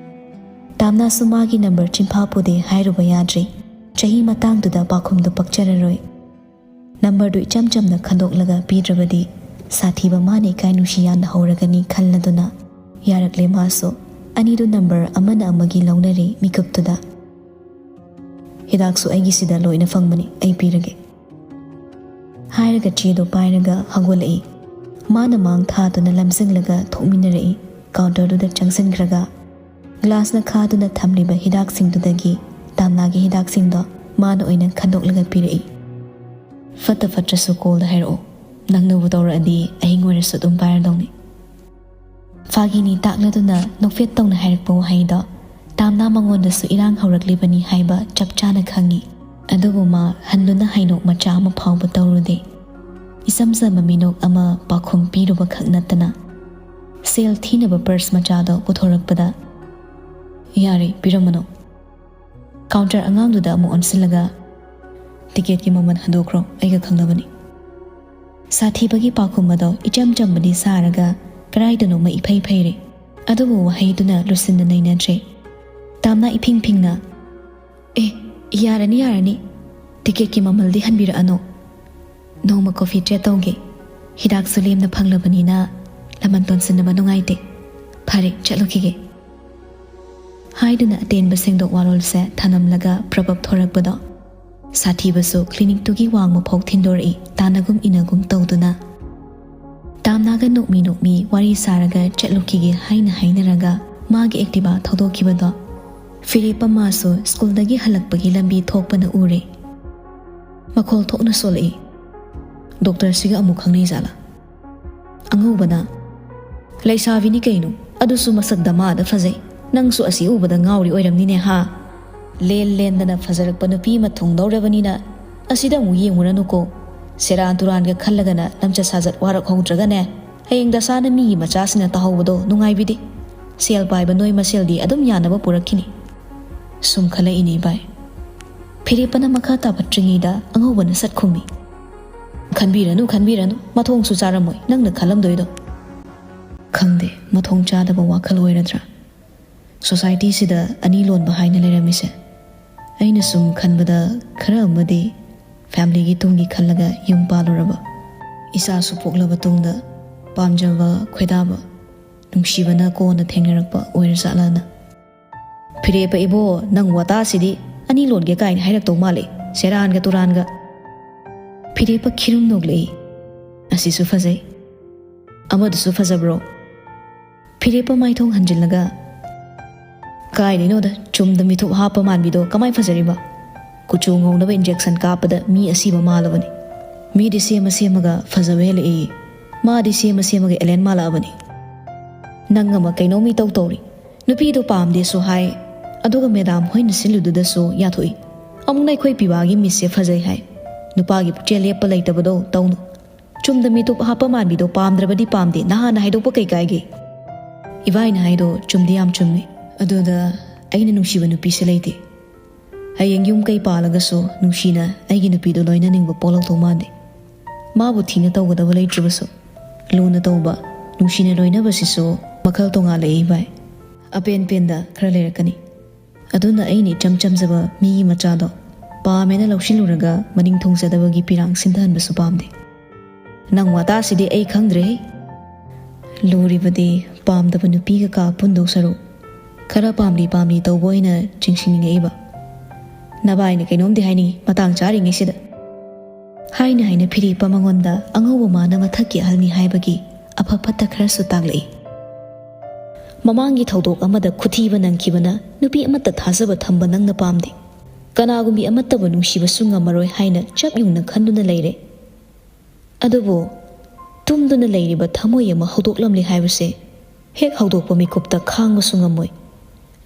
ꯇꯥꯝꯅꯥꯁꯨ ꯃꯥꯒꯤ ꯅꯝꯕꯔ ꯆꯤꯟꯐꯥ ꯄꯨꯗꯦ ꯍꯥꯏꯔꯨꯕ ꯌꯥꯗ꯭ꯔꯤ꯫ ꯆꯍꯤ ꯃꯇꯥꯡꯗꯨꯗ ꯄꯥꯎꯈꯨꯝꯗꯨ ꯄꯛꯆꯔꯔꯣꯏ꯫ ꯅꯝꯕꯔꯗꯨ ꯏꯆꯝ ꯆꯝꯅ ꯈꯟꯗꯣꯛꯂꯒ ꯄꯤꯗ꯭ꯔꯕꯗꯤ ꯁꯥꯊꯤꯕ ꯃꯥꯅ ꯏꯀꯥꯏ ꯅꯨꯡꯁꯤ ꯌꯥꯟꯅ ꯍꯧꯔꯒꯅꯤ ꯈꯜꯂꯗꯨꯅ ꯌꯥꯔꯛꯂꯦ ꯃꯥꯁꯨ꯫ ꯑꯅꯤꯗꯨ ꯅꯝꯕꯔ ꯑꯃꯅ ꯑꯃꯒꯤ ꯂꯧꯅꯔꯤ ꯃꯤꯀꯨꯞꯇꯨꯗ꯫ "ꯍꯤꯗꯥꯛꯁꯨ ꯑꯩꯒꯤꯁꯤꯗ ꯂꯣꯏꯅ ꯐꯪꯕꯅꯤ, ꯑꯩ ꯄꯤꯔꯒꯦ"꯫ ꯍꯥꯏꯔꯒ ꯆꯦꯗꯣ ꯄꯥꯏꯔꯒ ꯍꯧꯒꯠꯂꯛꯏ꯫ ꯃꯥꯅ ꯃꯥꯡ ꯊꯥꯗꯨꯅ ꯂꯝꯖꯤꯡꯂꯒ ꯊꯣꯛꯃꯤꯟꯅꯔꯛꯏ꯫ ꯀꯥꯎꯟꯇꯔꯗꯨꯗ ꯆꯪꯁꯤꯟꯈ꯭ꯔꯒ, ꯒ꯭ꯂꯥꯁꯅ ꯈꯥꯗꯨꯅ ꯊꯝꯂꯤꯕ ꯍꯤꯗꯥꯛꯁꯤꯡꯗꯨꯗꯒꯤ ꯇꯥꯝꯅꯥꯒꯤ ꯍꯤꯗꯥꯛꯁꯤꯡꯗꯣ ꯃꯥꯅ ꯑꯣꯏꯅ ꯈꯟꯗꯣꯛꯂꯒ ꯄꯤꯔꯛꯏ꯫ "ꯐꯠꯇ ꯐꯠꯇ꯭ꯔꯁꯨ ꯀꯣꯜꯗ ꯍꯥꯏꯔꯛꯑꯣ, ꯅꯪꯅꯕꯨ ꯇꯧꯔꯛꯑꯗꯤ ꯑꯍꯤꯡ ꯑꯣꯏꯔꯁꯨ ꯑꯗꯨꯝ ꯄꯥꯏꯔꯗꯧꯅꯤ"꯫ ꯐꯥꯒꯤꯅꯤ ꯇꯥꯛꯂꯗꯨꯅ ꯅꯣꯛꯐꯦꯠ ꯇꯧꯅ ꯍꯥꯏꯔꯛꯄ ꯋꯥꯍꯩꯗꯣ ꯇꯥꯝꯅꯥ ꯃꯉꯣꯟꯗꯁꯨ ꯏꯔꯥꯡ ꯍꯧꯔꯛꯂꯤꯕꯅꯤ ꯍꯥꯏꯕ ꯆꯞ ꯆꯥꯅ ꯈꯪꯏ꯫ ꯑꯗꯨꯕꯨ ꯃꯥ ꯍꯟꯗꯨꯅ ꯍꯥꯏꯅꯣꯛ ꯃꯆꯥ ꯑꯃ ꯐꯥꯎꯕ ꯇꯧꯔꯨꯗꯦ꯫ ꯏꯆꯝ ꯆꯝꯕ ꯃꯤꯅꯣꯛ ꯑꯃ ꯄꯥꯎꯈꯨꯝ ꯄꯤꯔꯨꯕ ꯈꯛ ꯅꯠꯇꯅ ꯁꯦꯜ ꯊꯤꯅꯕ ꯄꯔꯁ ꯃꯆꯥꯗꯣ ꯄꯨꯊꯣꯔꯛꯄꯗ, "ꯌꯥꯔꯦ, ꯄꯤꯔꯝꯃꯅꯨ"꯫ ꯀꯥꯎꯟꯇꯔ ꯑꯉꯥꯡꯗꯨꯗ ꯑꯃꯨꯛ ꯑꯣꯟꯁꯤꯜꯂꯒ, "ꯇꯤꯀꯦꯠꯀꯤ ꯃꯃꯜ ꯍꯟꯗꯣꯛꯈ꯭ꯔꯣ, ꯑꯩꯒ ꯈꯪꯅꯕꯅꯤ"꯫ ꯁꯥꯊꯤꯕꯒꯤ ꯄꯥꯎꯈꯨꯝ ꯑꯗꯣ ꯏꯆꯝ ꯆꯝꯕꯗꯤ ꯁꯥꯔꯒ ꯀꯔꯥꯏꯗꯅꯣꯃ ꯏꯐꯩ ꯐꯩꯔꯦ꯫ ꯑꯗꯨꯕꯨ ꯋꯥꯍꯩꯗꯨꯅ ꯂꯨꯁꯤꯟꯅ ꯅꯩꯅꯗ꯭ꯔꯦ꯫ ꯇꯥꯝꯅꯥ ꯏꯐꯤꯡ ꯐꯤꯡꯅ, "ꯑꯦ, ꯌꯥꯔꯅꯤ, ꯌꯥꯔꯅꯤ꯫ ꯇꯤꯀꯦꯠꯀꯤ ꯃꯃꯜꯗꯤ ꯍꯟꯕꯤꯔꯛꯑꯅꯨ꯫ ꯅꯣꯡꯃ ꯀꯣꯐꯤ ꯇ꯭ꯔꯦꯠ ꯇꯧꯒꯦ꯫ ꯍꯤꯗꯥꯛꯁꯨ ꯂꯦꯝꯅ ꯐꯪꯂꯕꯅꯤꯅ ꯂꯃꯟ ꯇꯣꯟꯁꯤꯟꯅꯕ ꯅꯨꯡꯉꯥꯏꯇꯦ꯫ ꯐꯔꯦ, ꯆꯠꯂꯨꯈꯤꯒꯦ"꯫ ꯍꯥꯏꯗꯨꯅ ꯑꯇꯦꯟꯕ ꯁꯦꯡꯗꯣꯛ ꯋꯥꯔꯣꯜꯁꯦ ꯊꯅꯝꯂꯒ ꯄ꯭ꯔꯕꯞ ꯊꯣꯔꯛꯄꯗꯣ, ꯁꯥꯊꯤꯕꯁꯨ ꯀ꯭ꯂꯤꯅꯤꯛꯇꯨꯒꯤ ꯋꯥꯡꯃ ꯐꯥꯎ ꯊꯤꯟꯗꯣꯔꯛꯏ, ꯇꯥꯟꯅꯒꯨꯝ ꯏꯅꯒꯨꯝ ꯇꯧꯗꯨꯅ꯫ ꯇꯥꯝꯅꯥꯒ ꯅꯣꯛꯃꯤ ꯅꯣꯛꯃꯤ ꯋꯥꯔꯤ ꯁꯥꯔꯒ ꯆꯠꯂꯨꯈꯤꯒꯦ ꯍꯥꯏꯅ ꯍꯥꯏꯅꯔꯒ ꯃꯥꯒꯤ ꯑꯦꯛꯇꯤꯚꯥ ꯊꯧꯗꯣꯛꯈꯤꯕꯗꯣ, ꯐꯤꯔꯦꯞꯄ ꯃꯥꯁꯨ ꯁ꯭ꯀꯨꯜꯗꯒꯤ ꯍꯜꯂꯛꯄꯒꯤ ꯂꯝꯕꯤ ꯊꯣꯛꯄꯅ ꯎꯔꯦ꯫ ꯃꯈꯣꯜ ꯊꯣꯛꯅ ꯁꯣꯜꯂꯛꯏ꯫ "ꯗꯣꯛꯇꯔꯁꯤꯒ ꯑꯃꯨꯛ ꯈꯪꯅꯩ ꯖꯥꯠꯂꯥ?" ꯑꯉꯧꯕꯅ, "ꯂꯩꯁꯥꯕꯤꯅꯤ ꯀꯩꯅꯣ, ꯑꯗꯨꯁꯨ ꯃꯁꯛ ꯗꯃꯥꯗ ꯐꯖꯩ꯫ ꯅꯪꯁꯨ ꯑꯁꯤ ꯎꯕꯗ ꯉꯥꯎꯔꯤ ꯑꯣꯏꯔꯝꯅꯤꯅꯦ ꯍꯥ? ꯂꯦꯟ ꯂꯦꯟꯗꯅ ꯐꯖꯔꯛꯄ ꯅꯨꯄꯤ ꯑꯃ ꯊꯨꯡꯗꯧꯔꯕꯅꯤꯅ ꯑꯁꯤꯗ ꯑꯃꯨꯛ ꯌꯦꯡꯉꯨꯔꯅꯨꯀꯣ꯫ ꯁꯦꯔꯥꯟ ꯇꯨꯔꯥꯟꯒ ꯈꯜꯂꯒꯅ ꯂꯝꯆꯠ ꯁꯥꯖꯠ ꯋꯥꯔꯛꯍꯧꯗ꯭ꯔꯒꯅꯦ, ꯍꯌꯦꯡ ꯗꯁꯥꯅ ꯃꯤꯒꯤ ꯃꯆꯥꯁꯤꯡꯅ ꯇꯥꯍꯧꯕꯗꯣ ꯅꯨꯡꯉꯥꯏꯕꯤꯗꯦ꯫ ꯁꯦꯜ ꯄꯥꯏꯕ ꯅꯣꯏ ꯃꯁꯦꯜꯗꯤ ꯑꯗꯨꯝ ꯌꯥꯅꯕ ꯄꯨꯔꯛꯈꯤꯅꯤ"꯫ ꯁꯨꯝ ꯈꯜꯂꯛꯏꯅꯦ ꯏꯕꯥꯏ꯫ ꯐꯤꯔꯦꯞꯄꯅ ꯃꯈꯥ ꯇꯥꯕꯠꯇ꯭ꯔꯤꯉꯩꯗ ꯑꯉꯧꯕꯅ ꯁꯠ ꯈꯨꯝꯃꯤ꯫ "ꯈꯟꯕꯤꯔꯅꯨ, ꯈꯟꯕꯤꯔꯅꯨ, ꯃꯊꯣꯡꯁꯨ ꯆꯥꯔꯝꯃꯣꯏ ꯅꯪꯅ ꯈꯜꯂꯝꯗꯣꯏꯗꯣ"꯫ ꯈꯪꯗꯦ, ꯃꯊꯣꯡ ꯆꯥꯗꯕ ꯋꯥꯈꯜ ꯑꯣꯏꯔꯗ꯭ꯔꯥ? ꯁꯣꯁꯥꯏꯇꯤꯁꯤꯗ ꯑꯅꯤ ꯂꯣꯟꯕ ꯍꯥꯏꯅ ꯂꯩꯔꯝꯃꯤꯁꯦ꯫ ꯑꯩꯅ ꯁꯨꯝ ꯈꯟꯕꯗ ꯈꯔ ꯑꯃꯗꯤ ꯐꯦꯃꯤꯂꯤꯒꯤ ꯇꯨꯡꯒꯤ ꯈꯜꯂꯒ ꯌꯨꯝ ꯄꯥꯜꯂꯨꯔꯕ, ꯏꯆꯥꯁꯨ ꯄꯣꯛꯂꯕ ꯇꯨꯡꯗ ꯄꯥꯝꯖꯕ, ꯈꯣꯏꯗꯥꯕ, ꯅꯨꯡꯁꯤꯕꯅ ꯀꯣꯟꯅ ꯊꯦꯡꯅꯔꯛꯄ ꯑꯣꯏꯔꯖꯥꯠꯂꯅ꯫ "ꯐꯤꯔꯦꯞꯄ ꯏꯕꯣ, ꯅꯪ ꯋꯥꯇꯥꯁꯤꯗꯤ ꯑꯅꯤ ꯂꯣꯟꯒꯦ ꯀꯥꯏꯅ ꯍꯥꯏꯔꯛꯇꯧ ꯃꯥꯜꯂꯦ꯫ ꯁꯦꯔꯥꯟꯒ ꯇꯨꯔꯥꯟꯒ"꯫ ꯐꯤꯔꯦꯞꯄ ꯈꯤꯔꯨꯝ ꯅꯣꯛꯂꯛꯏ꯫ "ꯑꯁꯤꯁꯨ ꯐꯖꯩ꯫ ꯑꯃꯗꯨꯁꯨ ꯐꯖꯕ꯭ꯔꯣ?" ꯐꯤꯔꯦꯞꯄ ꯃꯥꯏꯊꯣꯡ ꯍꯟꯖꯤꯜꯂꯒ, ꯀꯥꯏꯗꯩꯅꯣꯗ, ꯆꯨꯝꯗ ꯃꯤꯊꯨꯞ ꯍꯥꯞꯄ ꯃꯥꯟꯕꯤꯗꯣ ꯀꯃꯥꯏ ꯐꯖꯔꯤꯕ? ꯀꯨꯆꯨ ꯉꯧꯅꯕ injection ꯀꯥꯞꯄꯗ ꯃꯤ ꯑꯁꯤꯕ ꯃꯥꯜꯂꯕꯅꯤ꯫ ꯃꯤꯗꯤ ꯁꯦꯝꯃ ꯁꯦꯝꯃꯒ ꯐꯖꯕ ꯍꯦꯜꯂꯛꯏ, ꯃꯥꯗꯤ ꯁꯦꯝꯃ ꯁꯦꯝꯃꯒ alien ꯃꯥꯜꯂꯛꯑꯕꯅꯤ꯫ ꯅꯪ ꯑꯃ ꯀꯩꯅꯣꯝ ꯏꯇꯧ ꯇꯧꯔꯤ꯫ ꯅꯨꯄꯤꯗꯣ ꯄꯥꯝꯗꯦꯁꯨ ꯍꯥꯏ, ꯑꯗꯨꯒ madam ꯍꯣꯏꯅ ꯁꯤꯜꯂꯨꯗꯨꯗꯁꯨ ꯌꯥꯊꯣꯛꯏ꯫ ꯑꯃꯨꯛꯅ ꯑꯩꯈꯣꯏ ꯄꯤꯕꯥꯒꯤ ꯃꯤꯁꯁꯦ ꯐꯖꯩ ꯍꯥꯏ꯫ ꯅꯨꯄꯥꯒꯤ ꯄꯨꯛꯆꯦꯜ ꯂꯦꯞꯄ ꯂꯩꯇꯕꯗꯣ ꯇꯧꯅꯨ꯫ ꯆꯨꯝꯗ ꯃꯤꯇꯣꯞ ꯍꯥꯞꯄ ꯃꯥꯟꯕꯤꯗꯣ ꯄꯥꯝꯗ꯭ꯔꯕꯗꯤ ꯄꯥꯝꯗꯦ, ꯅꯍꯥꯟꯅ ꯍꯥꯏꯗꯣꯛꯄ ꯀꯩ ꯀꯥꯏꯒꯦ? ꯏꯕꯥꯏꯅ ꯍꯥꯏꯗꯣ ꯆꯨꯝꯗꯤ ꯌꯥꯝ ꯆꯨꯝꯃꯤ꯫ ꯑꯗꯨꯗ ꯑꯩꯅ ꯅꯨꯡꯁꯤꯕ ꯅꯨꯄꯤꯁꯦ ꯂꯩꯇꯦ꯫ ꯍꯌꯦꯡ ꯌꯨꯝ ꯀꯩ ꯄꯥꯜꯂꯒꯁꯨ ꯅꯨꯡꯁꯤꯅ ꯑꯩꯒꯤ ꯅꯨꯄꯤꯗꯣ ꯂꯣꯏꯅꯅꯤꯡꯕ ꯄꯣꯛꯂꯛꯇꯧ ꯃꯥꯟꯗꯦ꯫ ꯃꯥꯕꯨ ꯊꯤꯅ ꯇꯧꯒꯗꯕ ꯂꯩꯇ꯭ꯔꯕꯁꯨ, ꯂꯨꯅ ꯇꯧꯕ, ꯅꯨꯡꯁꯤꯅ ꯂꯣꯏꯅꯕꯁꯤꯁꯨ ꯃꯈꯜ ꯇꯣꯉꯥꯜꯂꯛꯏ ꯚꯥꯏ꯫ ꯑꯄꯦꯟ ꯄꯦꯟꯗ ꯈꯔ ꯂꯩꯔꯛꯀꯅꯤ꯫ ꯑꯗꯨꯅ ꯑꯩꯅ ꯏꯆꯝ ꯆꯝꯖꯕ ꯃꯤꯒꯤ ꯃꯆꯥꯗꯣ ꯄꯥꯝꯃꯦꯅ ꯂꯧꯁꯤꯜꯂꯨꯔꯒ ꯃꯅꯤꯡ ꯊꯨꯡꯖꯗꯕꯒꯤ ꯄꯤꯔꯥꯡ ꯁꯤꯟꯊꯍꯟꯕꯁꯨ ꯄꯥꯝꯗꯦ꯫ ꯅꯪ ꯋꯥꯇꯥꯁꯤꯗꯤ ꯑꯩ ꯈꯪꯗ꯭ꯔꯦꯍꯦ꯫ ꯂꯨꯔꯤꯕꯗꯤ ꯄꯥꯝꯗꯕ ꯅꯨꯄꯤꯒ ꯀꯥ ꯄꯨꯟꯗꯧ ꯁꯔꯨꯛ ꯈꯔ ꯄꯥꯝꯂꯤ ꯄꯥꯝꯂꯤ ꯇꯧꯕ ꯑꯣꯏꯅ ꯆꯤꯡꯁꯤꯟꯅꯤꯡꯉꯛꯏꯕ꯫ ꯅꯚꯥꯏꯅ ꯀꯩꯅꯣꯝꯗꯤ ꯍꯥꯏꯅꯤꯡꯉꯤ ꯃꯇꯥꯡ ꯆꯥꯔꯤꯉꯩꯁꯤꯗ꯫ ꯍꯥꯏꯅ ꯍꯥꯏꯅ ꯐꯤꯔꯦꯞꯄ ꯃꯉꯣꯟꯗ ꯑꯉꯧꯕ ꯃꯥꯅ ꯃꯊꯛꯀꯤ ꯑꯍꯜꯅꯤ ꯍꯥꯏꯕꯒꯤ ꯑꯐ ꯐꯠꯇ ꯈꯔꯁꯨ ꯇꯥꯛꯂꯛꯏ꯫ ꯃꯃꯥꯡꯒꯤ ꯊꯧꯗꯣꯛ ꯑꯃꯗ ꯈꯨꯊꯤꯕ ꯅꯪꯈꯤꯕꯅ ꯅꯨꯄꯤ ꯑꯃꯠꯇ ꯊꯥꯖꯕ ꯊꯝꯕ ꯅꯪꯅ ꯄꯥꯝꯗꯦ꯫ ꯀꯅꯥꯒꯨꯝꯕꯤ ꯑꯃꯠꯇꯕꯨ ꯅꯨꯡꯁꯤꯕꯁꯨ ꯉꯝꯃꯔꯣꯏ ꯍꯥꯏꯅ ꯆꯞ ꯌꯨꯡꯅ ꯈꯟꯗꯨꯅ ꯂꯩꯔꯦ꯫ ꯑꯗꯨꯕꯨ ꯇꯨꯝꯗꯨꯅ ꯂꯩꯔꯤꯕ ꯊꯃꯣꯏ ꯑꯃ ꯍꯧꯗꯣꯛꯂꯝꯂꯦ ꯍꯥꯏꯕꯁꯦ ꯍꯦꯛ ꯍꯧꯗꯣꯛꯄ ꯃꯤꯀꯨꯞꯇ ꯈꯥꯡꯕꯁꯨ ꯉꯝꯃꯣꯏ꯫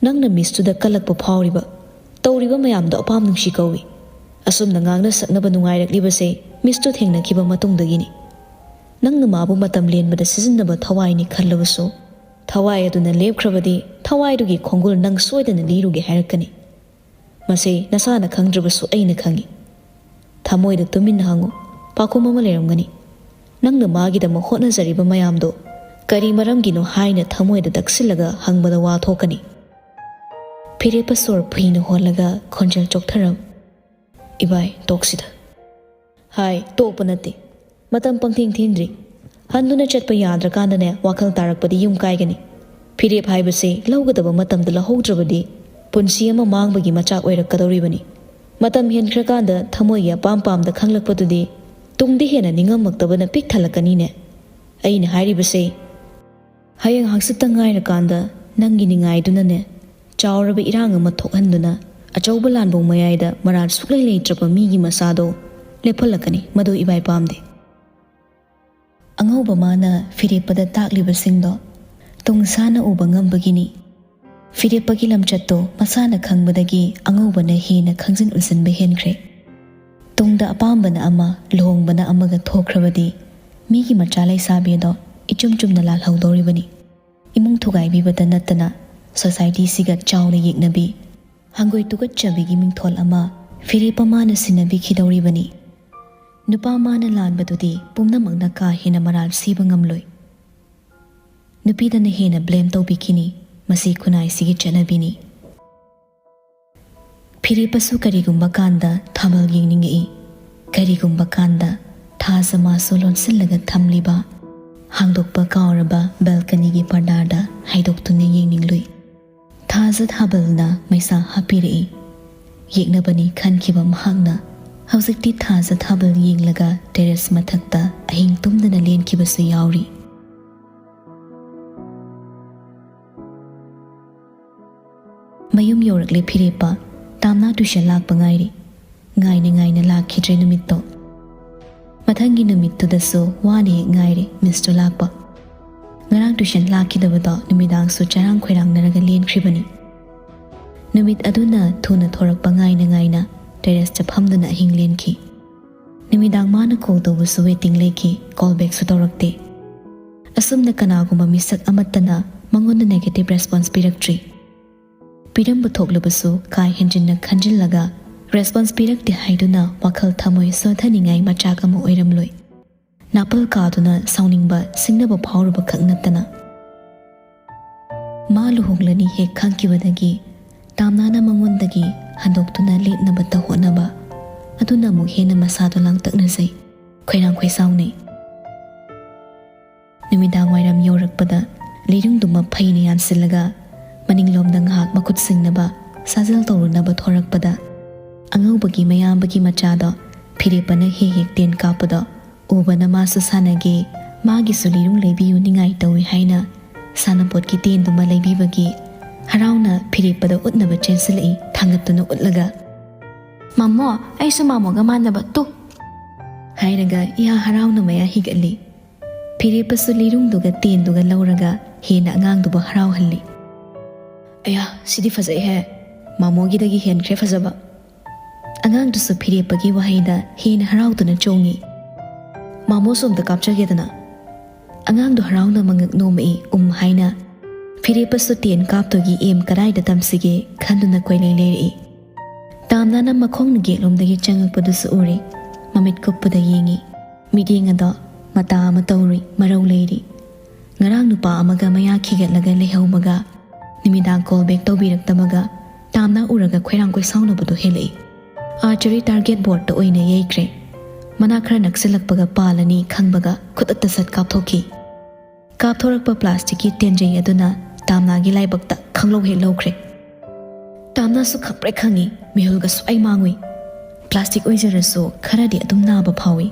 ꯅꯪꯅ ꯃꯤꯁꯇꯨꯗ ꯀꯜꯂꯛꯄ ꯐꯥꯎꯔꯤꯕ, ꯇꯧꯔꯤꯕ ꯃꯌꯥꯝꯗꯣ ꯑꯄꯥꯝ ꯅꯨꯡꯁꯤ ꯀꯧꯏ꯫ ꯑꯁꯨꯝꯅ ꯉꯥꯡꯅ ꯁꯛꯅꯕ ꯅꯨꯡꯉꯥꯏꯔꯛꯂꯤꯕꯁꯦ ꯃꯤꯁꯇꯨ ꯊꯦꯡꯅꯈꯤꯕ ꯃꯇꯨꯡꯗꯒꯤꯅꯤ꯫ ꯅꯪꯅ ꯃꯥꯕꯨ ꯃꯇꯝ ꯂꯦꯟꯕꯗ ꯁꯤꯖꯤꯟꯅꯕ ꯊꯋꯥꯏꯅꯤ ꯈꯜꯂꯕꯁꯨ, ꯊꯋꯥꯏ ꯑꯗꯨꯅ ꯂꯦꯞꯈ꯭ꯔꯕꯗꯤ ꯊꯋꯥꯏꯗꯨꯒꯤ ꯈꯣꯡꯒꯨꯜ ꯅꯪ ꯁꯣꯏꯗꯅ ꯂꯤꯔꯨꯒꯦ ꯍꯥꯏꯔꯛꯀꯅꯤ꯫ ꯃꯁꯤ ꯅꯁꯥꯅ ꯈꯪꯗ꯭ꯔꯕꯁꯨ ꯑꯩꯅ ꯈꯪꯏ꯫ ꯊꯃꯣꯏꯗ ꯇꯨꯃꯤꯟꯅ ꯍꯪꯉꯨ, ꯄꯥꯎꯈꯨꯝ ꯑꯃ ꯂꯩꯔꯝꯒꯅꯤ꯫ ꯅꯪꯅ ꯃꯥꯒꯤꯗꯃꯛ ꯍꯣꯠꯅꯖꯔꯤꯕ ꯃꯌꯥꯝꯗꯣ ꯀꯔꯤ ꯃꯔꯝꯒꯤꯅꯣ ꯍꯥꯏꯅ ꯊꯃꯣꯏꯗ ꯇꯛꯁꯤꯜꯂꯒ ꯍꯪꯕꯗ ꯋꯥ ꯊꯣꯛꯀꯅꯤ꯫ ꯐꯤꯔꯦꯞꯄ ꯁꯣꯔ ꯐꯨꯏꯅ ꯍꯣꯜꯂꯒ ꯈꯣꯟꯖꯦꯜ ꯆꯣꯛꯊꯔꯝ, "ꯏꯕꯥꯏ, ꯇꯣꯛꯁꯤꯗ꯫" ꯍꯥꯏ, ꯇꯣꯛꯄ ꯅꯠꯇꯦ꯫ ꯃꯇꯝ ꯄꯪꯊꯦꯡ ꯊꯦꯡꯗ꯭ꯔꯤ꯫ ꯍꯟꯗꯨꯅ ꯆꯠꯄ ꯌꯥꯗ꯭ꯔꯀꯥꯟꯗꯅꯦ, ꯋꯥꯈꯜ ꯇꯥꯔꯛꯄꯗꯤ ꯌꯨꯝ ꯀꯥꯏꯒꯅꯤ꯫ ꯐꯤꯔꯦꯞ ꯍꯥꯏꯕꯁꯤ ꯂꯧꯒꯗꯕ ꯃꯇꯝꯗ ꯂꯧꯍꯧꯗ꯭ꯔꯕꯗꯤ ꯄꯨꯟꯁꯤ ꯑꯃ ꯃꯥꯡꯕꯒꯤ ꯃꯆꯥꯛ ꯑꯣꯏꯔꯛꯀꯗꯧꯔꯤꯕꯅꯤ꯫ ꯃꯇꯝ ꯍꯦꯟꯈ꯭ꯔꯀꯥꯟꯗ ꯊꯃꯣꯏꯒꯤ ꯑꯄꯥꯝ ꯄꯥꯝꯗ ꯈꯪꯂꯛꯄꯗꯨꯗꯤ ꯇꯨꯡꯗ ꯍꯦꯟꯅ ꯅꯤꯡꯉꯝꯃꯛꯇꯕꯅ ꯄꯤꯛ ꯊꯜꯂꯛꯀꯅꯤꯅꯦ꯫ ꯑꯩꯅ ꯍꯥꯏꯔꯤꯕꯁꯦ ꯍꯌꯦꯡ ꯍꯪꯆꯤꯠꯇ ꯉꯥꯏꯔꯀꯥꯟꯗ ꯅꯪꯒꯤ ꯅꯤꯡꯉꯥꯏꯗꯨꯅꯅꯦ, ꯆꯥꯎꯔꯕ ꯏꯔꯥꯡ ꯑꯃ ꯊꯣꯛꯍꯟꯗꯨꯅ ꯑꯆꯧꯕ ꯂꯥꯟꯕꯨꯡ ꯃꯌꯥꯏꯗ ꯃꯔꯥꯜ ꯁꯨꯛꯂꯩ ꯂꯩꯇ꯭ꯔꯕ ꯃꯤꯒꯤ ꯃꯆꯥꯗꯣ ꯂꯦꯞꯍꯜꯂꯛꯀꯅꯤ꯫ ꯃꯗꯨ ꯏꯕꯥꯏ ꯄꯥꯝꯗꯦ꯫ ꯑꯉꯧꯕ ꯃꯥꯅ ꯐꯤꯔꯦꯞꯄꯗ ꯇꯥꯛꯂꯤꯕꯁꯤꯡꯗꯣ ꯇꯨꯡꯁꯥꯅ ꯎꯕ ꯉꯝꯕꯒꯤꯅꯤ꯫ ꯐꯤꯔꯦꯞꯄꯒꯤ ꯂꯝꯆꯠꯇꯣ ꯃꯁꯥꯅ ꯈꯪꯕꯗꯒꯤ ꯑꯉꯧꯕꯅ ꯍꯦꯟꯅ ꯈꯪꯖꯤꯟ ꯎꯁꯤꯟꯕ ꯍꯦꯟꯈ꯭ꯔꯦ꯫ ꯇꯨꯡꯗ ꯑꯄꯥꯝꯕꯅ ꯑꯃ, ꯂꯨꯍꯣꯡꯕꯅ ꯑꯃꯒ ꯊꯣꯛꯈ꯭ꯔꯕꯗꯤ ꯃꯤꯒꯤ ꯃꯆꯥ ꯂꯩꯁꯥꯕꯤ ꯑꯗꯣ ꯏꯆꯨꯝ ꯆꯨꯝꯅ ꯂꯥꯜꯍꯧꯗꯧꯔꯤꯕꯅꯤ꯫ ꯏꯃꯨꯡ ꯊꯨꯒꯥꯏꯕꯤꯕꯇ ꯅꯠꯇꯅ ꯁꯣꯁꯥꯏꯇꯤꯁꯤꯒ ꯆꯥꯎꯅ ꯌꯦꯛꯅꯕꯤ, ꯍꯪꯒꯣꯏ ꯇꯨꯀꯠꯆꯕꯤꯒꯤ ꯃꯤꯡꯊꯣꯜ ꯑꯃ ꯐꯤꯔꯦꯞꯄ ꯃꯥꯅ ꯁꯤꯟꯅꯕꯤꯈꯤꯗꯧꯔꯤꯕꯅꯤ꯫ ꯅꯨꯄꯥ ꯃꯥꯅ ꯂꯥꯟꯕꯗꯨꯗꯤ ꯄꯨꯝꯅꯃꯛꯅ ꯀꯥ ꯍꯦꯟꯅ ꯃꯔꯥꯜ ꯁꯤꯕ ꯉꯝꯂꯣꯏ꯫ ꯅꯨꯄꯤꯗꯅ ꯍꯦꯟꯅ ꯕ꯭ꯂꯦꯝ ꯇꯧꯕꯤꯈꯤꯅꯤ꯫ ꯃꯁꯤ ꯈꯨꯟꯅꯥꯏꯁꯤꯒꯤ ꯆꯠꯅꯕꯤꯅꯤ꯫ ꯐꯤꯔꯦꯞꯄꯁꯨ ꯀꯔꯤꯒꯨꯝꯕ ꯀꯥꯟꯗ ꯊꯥꯕꯜ ꯌꯦꯡꯅꯤꯡꯉꯛꯏ꯫ ꯀꯔꯤꯒꯨꯝꯕ ꯀꯥꯟꯗ ꯊꯥꯖ ꯃꯥꯁꯨ ꯂꯣꯟꯁꯤꯜꯂꯒ ꯊꯝꯂꯤꯕ, ꯍꯥꯡꯗꯣꯛꯄ ꯀꯥꯎꯔꯕ ꯕꯦꯜꯀꯅꯤꯒꯤ ꯄꯔꯗꯥꯗ ꯍꯥꯏꯗꯣꯛꯇꯨꯅ ꯌꯦꯡꯅꯤꯡꯂꯨꯏ꯫ ꯊꯥꯖ ꯊꯥꯕꯜꯅ ꯃꯩꯁꯥ ꯍꯥꯞꯄꯤꯔꯛꯏ꯫ ꯌꯦꯛꯅꯕꯅꯤ ꯈꯟꯈꯤꯕ ꯃꯍꯥꯛꯅ ꯍꯧꯖꯤꯛꯇꯤ ꯊꯥꯖ ꯊꯥꯕꯜ ꯌꯦꯡꯂꯒ ꯇꯦꯔꯦꯁ ꯃꯊꯛꯇ ꯑꯍꯤꯡ ꯇꯨꯝꯗꯅ ꯂꯦꯟꯈꯤꯕꯁꯨ ꯌꯥꯎꯔꯤ꯫ ꯃꯌꯨꯝ ꯌꯧꯔꯛꯂꯦ ꯐꯤꯔꯦꯞꯄ꯫ ꯇꯥꯝꯅꯥ ꯇꯨꯏꯁꯟ ꯂꯥꯛꯄ ꯉꯥꯏꯔꯤ꯫ ꯉꯥꯏꯅ ꯉꯥꯏꯅ ꯂꯥꯛꯈꯤꯗ꯭ꯔꯦ ꯅꯨꯃꯤꯠꯇꯣ꯫ ꯃꯊꯪꯒꯤ ꯅꯨꯃꯤꯠꯇꯨꯗꯁꯨ ꯋꯥꯅ ꯍꯦꯛ ꯉꯥꯏꯔꯦ ꯃꯤꯁꯇꯨ ꯂꯥꯛꯄ꯫ ꯉꯔꯥꯡ ꯇꯨꯏꯁꯟ ꯂꯥꯛꯈꯤꯗꯕꯗꯣ ꯅꯨꯃꯤꯗꯥꯡꯁꯨ ꯆꯔꯥꯡ ꯈꯣꯏꯔꯥꯡꯅꯔꯒ ꯂꯦꯟꯈ꯭ꯔꯤꯕꯅꯤ꯫ ꯅꯨꯃꯤꯠ ꯑꯗꯨꯅ ꯊꯨꯅ ꯊꯣꯔꯛꯄ ꯉꯥꯏꯅ ꯉꯥꯏꯅ ꯇꯦꯔꯦꯁꯇ ꯐꯝꯗꯨꯅ ꯑꯍꯤꯡ ꯂꯦꯟꯈꯤ꯫ ꯅꯨꯃꯤꯗꯥꯡ ꯃꯥꯅ ꯀꯣꯜ ꯇꯧꯕꯁꯨ ꯋꯦꯇꯤꯡ ꯂꯩꯈꯤ, ꯀꯣꯜ ꯕꯦꯛꯁꯨ ꯇꯧꯔꯛꯇꯦ꯫ ꯑꯁꯨꯝꯅ ꯀꯅꯥꯒꯨꯝꯕ ꯃꯤꯁꯛ ꯑꯃꯠꯇꯅ ꯃꯉꯣꯟꯗ ꯅꯦꯒꯦꯇꯤꯚ ꯔꯦꯁꯄꯣꯟꯁ ꯄꯤꯔꯛꯇ꯭ꯔꯤ꯫ ꯄꯤꯔꯝꯕ ꯊꯣꯛꯂꯕꯁꯨ ꯀꯥ ꯍꯦꯟꯖꯤꯟꯅ ꯈꯟꯖꯤꯜꯂꯒ ꯔꯦꯁꯄꯣꯟꯁ ꯄꯤꯔꯛꯇꯦ ꯍꯥꯏꯗꯨꯅ ꯋꯥꯈꯜ ꯊꯃꯣꯏ ꯁꯣꯟꯊꯅꯤꯡꯉꯥꯏ ꯃꯆꯥꯛ ꯑꯃ ꯑꯣꯏꯔꯝꯂꯣꯏ꯫ ꯅꯥꯄꯜ ꯀꯥꯗꯨꯅ ꯁꯥꯎꯅꯤꯡꯕ ꯁꯤꯡꯅꯕ ꯐꯥꯎꯔꯨꯕ ꯈꯛ ꯅꯠꯇꯅ꯫ ꯃꯥ ꯂꯨꯍꯣꯡꯂꯅꯤ ꯍꯦꯛ ꯈꯪꯈꯤꯕꯗꯒꯤ ꯇꯥꯝꯅꯥꯅ ꯃꯉꯣꯟꯗꯒꯤ ꯍꯟꯗꯣꯛꯇꯨꯅ ꯂꯦꯞꯅꯕꯇ ꯍꯣꯠꯅꯕ ꯑꯗꯨꯅ ꯑꯃꯨꯛ ꯍꯦꯟꯅ ꯃꯁꯥꯗꯣ ꯂꯥꯡꯇꯛꯅꯖꯩ, ꯈꯣꯏꯔꯥꯡ ꯈꯣꯏꯁꯥꯎꯅꯩ꯫ ꯅꯨꯃꯤꯗꯥꯡ ꯋꯥꯏꯔꯝ ꯌꯧꯔꯛꯄꯗ ꯂꯤꯔꯨꯡꯗꯨꯃ ꯐꯩꯅ ꯌꯥꯟꯁꯤꯜꯂꯒ ꯃꯅꯤꯡꯂꯣꯝꯗ ꯉꯥꯏꯍꯥꯛ ꯃꯈꯨꯠ ꯁꯤꯡꯅꯕ ꯁꯥꯖꯦꯜ ꯇꯧꯔꯨꯅꯕ ꯊꯣꯔꯛꯄꯗ ꯑꯉꯧꯕꯒꯤ ꯃꯌꯥꯝꯕꯒꯤ ꯃꯆꯥꯗꯣ ꯐꯤꯔꯦꯞꯄꯅ ꯍꯦꯛ ꯍꯦꯛ ꯇꯦꯟ ꯀꯥꯞꯄꯗꯣ ꯎꯕꯅ ꯃꯥꯁꯨ ꯁꯥꯟꯅꯒꯦ, ꯃꯥꯒꯤꯁꯨ ꯂꯤꯔꯨꯡ ꯂꯩꯕꯤꯌꯨ ꯅꯤꯡꯉꯥꯏ ꯇꯧꯏ ꯍꯥꯏꯅ ꯁꯥꯟꯅꯄꯣꯠꯀꯤ ꯇꯦꯟꯗꯨꯃ ꯂꯩꯕꯤꯕꯒꯤ ꯍꯔꯥꯎꯅ ꯐꯤꯔꯦꯞꯄꯗ ꯎꯠꯅꯕ ꯆꯦꯟꯁꯤꯜꯂꯛꯏ, ꯊꯥꯡꯒꯠꯇꯨꯅ ꯎꯠꯂꯒ꯫ "ꯃꯥꯃꯣ, ꯑꯩꯁꯨ ꯃꯥꯃꯣꯒ ꯃꯥꯟꯅꯕ ꯇꯨ!" ꯍꯥꯏꯔꯒ ꯏꯍꯥ ꯍꯔꯥꯎꯅ ꯃꯌꯥ ꯍꯤꯒꯠꯂꯤ꯫ ꯐꯤꯔꯦꯞꯄꯁꯨ ꯂꯤꯔꯨꯡꯗꯨꯒ ꯇꯦꯟꯗꯨꯒ ꯂꯧꯔꯒ ꯍꯦꯟꯅ ꯑꯉꯥꯡꯗꯨꯕꯨ ꯍꯔꯥꯎꯍꯜꯂꯤ꯫ "ꯑꯌꯥ, ꯁꯤꯗꯤ ꯐꯖꯩꯍꯦ! ꯃꯥꯃꯣꯒꯤꯗꯒꯤ ꯍꯦꯟꯈ꯭ꯔꯦ ꯐꯖꯕ!" ꯑꯉꯥꯡꯗꯨꯁꯨ ꯐꯤꯔꯦꯞꯄꯒꯤ ꯋꯥꯍꯩꯗ ꯍꯦꯟꯅ ꯍꯔꯥꯎꯗꯨꯅ ꯆꯣꯡꯉꯤ꯫ "ꯃꯥꯃꯣꯁꯨ ꯑꯝꯇ ꯀꯥꯞꯆꯒꯦꯗꯅ!" ꯑꯉꯥꯡꯗꯨ ꯍꯔꯥꯎꯅ ꯃꯉꯛ ꯅꯣꯝꯃꯛꯏ, ꯎꯝ ꯍꯥꯏꯅ꯫ ꯐꯤꯔꯦꯞꯄꯁꯨ ꯇꯦꯟ ꯀꯥꯞꯇꯨꯒꯤ ꯑꯦꯝ ꯀꯗꯥꯏꯗ ꯇꯝꯁꯤꯒꯦ ꯈꯟꯗꯨꯅ ꯀꯣꯏꯂꯩ ꯂꯩꯔꯛꯏ꯫ ꯇꯥꯝꯅꯥꯅ ꯃꯈꯣꯡꯅ ꯒꯦꯠꯂꯣꯝꯗꯒꯤ ꯆꯪꯉꯛꯄꯗꯨꯁꯨ ꯎꯔꯦ꯫ ꯃꯃꯤꯠ ꯀꯨꯞꯄꯗ ꯌꯦꯡꯉꯤ꯫ ꯃꯤꯠꯌꯦꯡ ꯑꯗꯣ ꯃꯇꯥ ꯑꯃ ꯇꯧꯔꯤ, ꯃꯔꯧ ꯂꯩꯔꯤ꯫ ꯉꯔꯥꯡ ꯅꯨꯄꯥ ꯑꯃꯒ ꯃꯌꯥ ꯈꯤꯒꯠꯂꯒ ꯂꯩꯍꯧꯕꯒ, ꯅꯨꯃꯤꯗꯥꯡ ꯀꯣꯜ ꯕꯦꯛ ꯇꯧꯕꯤꯔꯛꯇꯕꯒ, ꯇꯥꯝꯅꯥ ꯎꯔꯒ ꯈꯣꯏꯔꯥꯡ ꯀꯣꯏꯁꯥꯎꯅꯕꯗꯨ ꯍꯦꯜꯂꯛꯏ꯫ ꯑꯥꯔꯆꯔꯤ ꯇꯥꯔꯒꯦꯠ ꯕꯣꯔꯗꯇ ꯑꯣꯏꯅ ꯌꯩꯈ꯭ꯔꯦ꯫ ꯃꯅꯥꯛ ꯈꯔ ꯅꯛꯁꯤꯜꯂꯛꯄꯒ ꯄꯥꯜꯂꯅꯤ ꯈꯪꯕꯒ ꯈꯨꯗꯛꯇ ꯁꯠ ꯀꯥꯞꯊꯣꯛꯈꯤ꯫ ꯀꯥꯞꯊꯣꯔꯛꯄ ꯄ꯭ꯂꯥꯁꯇꯤꯛꯀꯤ ꯇꯦꯟꯖꯩ ꯑꯗꯨꯅ ꯇꯥꯝꯅꯥꯒꯤ ꯂꯥꯏꯕꯛꯇ ꯈꯪꯂꯧ ꯍꯦꯛ ꯂꯧꯈ꯭ꯔꯦ꯫ ꯇꯥꯝꯅꯥꯁꯨ ꯈꯪꯄ꯭ꯔꯦꯛ ꯈꯪꯉꯤ, ꯃꯤꯍꯨꯜꯒ ꯁꯨꯛꯂꯩ ꯃꯥꯡꯉꯨꯏ꯫ ꯄ꯭ꯂꯥꯁꯇꯤꯛ ꯑꯣꯏꯖꯔꯁꯨ ꯈꯔꯗꯤ ꯑꯗꯨꯝ ꯅꯥꯕ ꯐꯥꯎꯏ꯫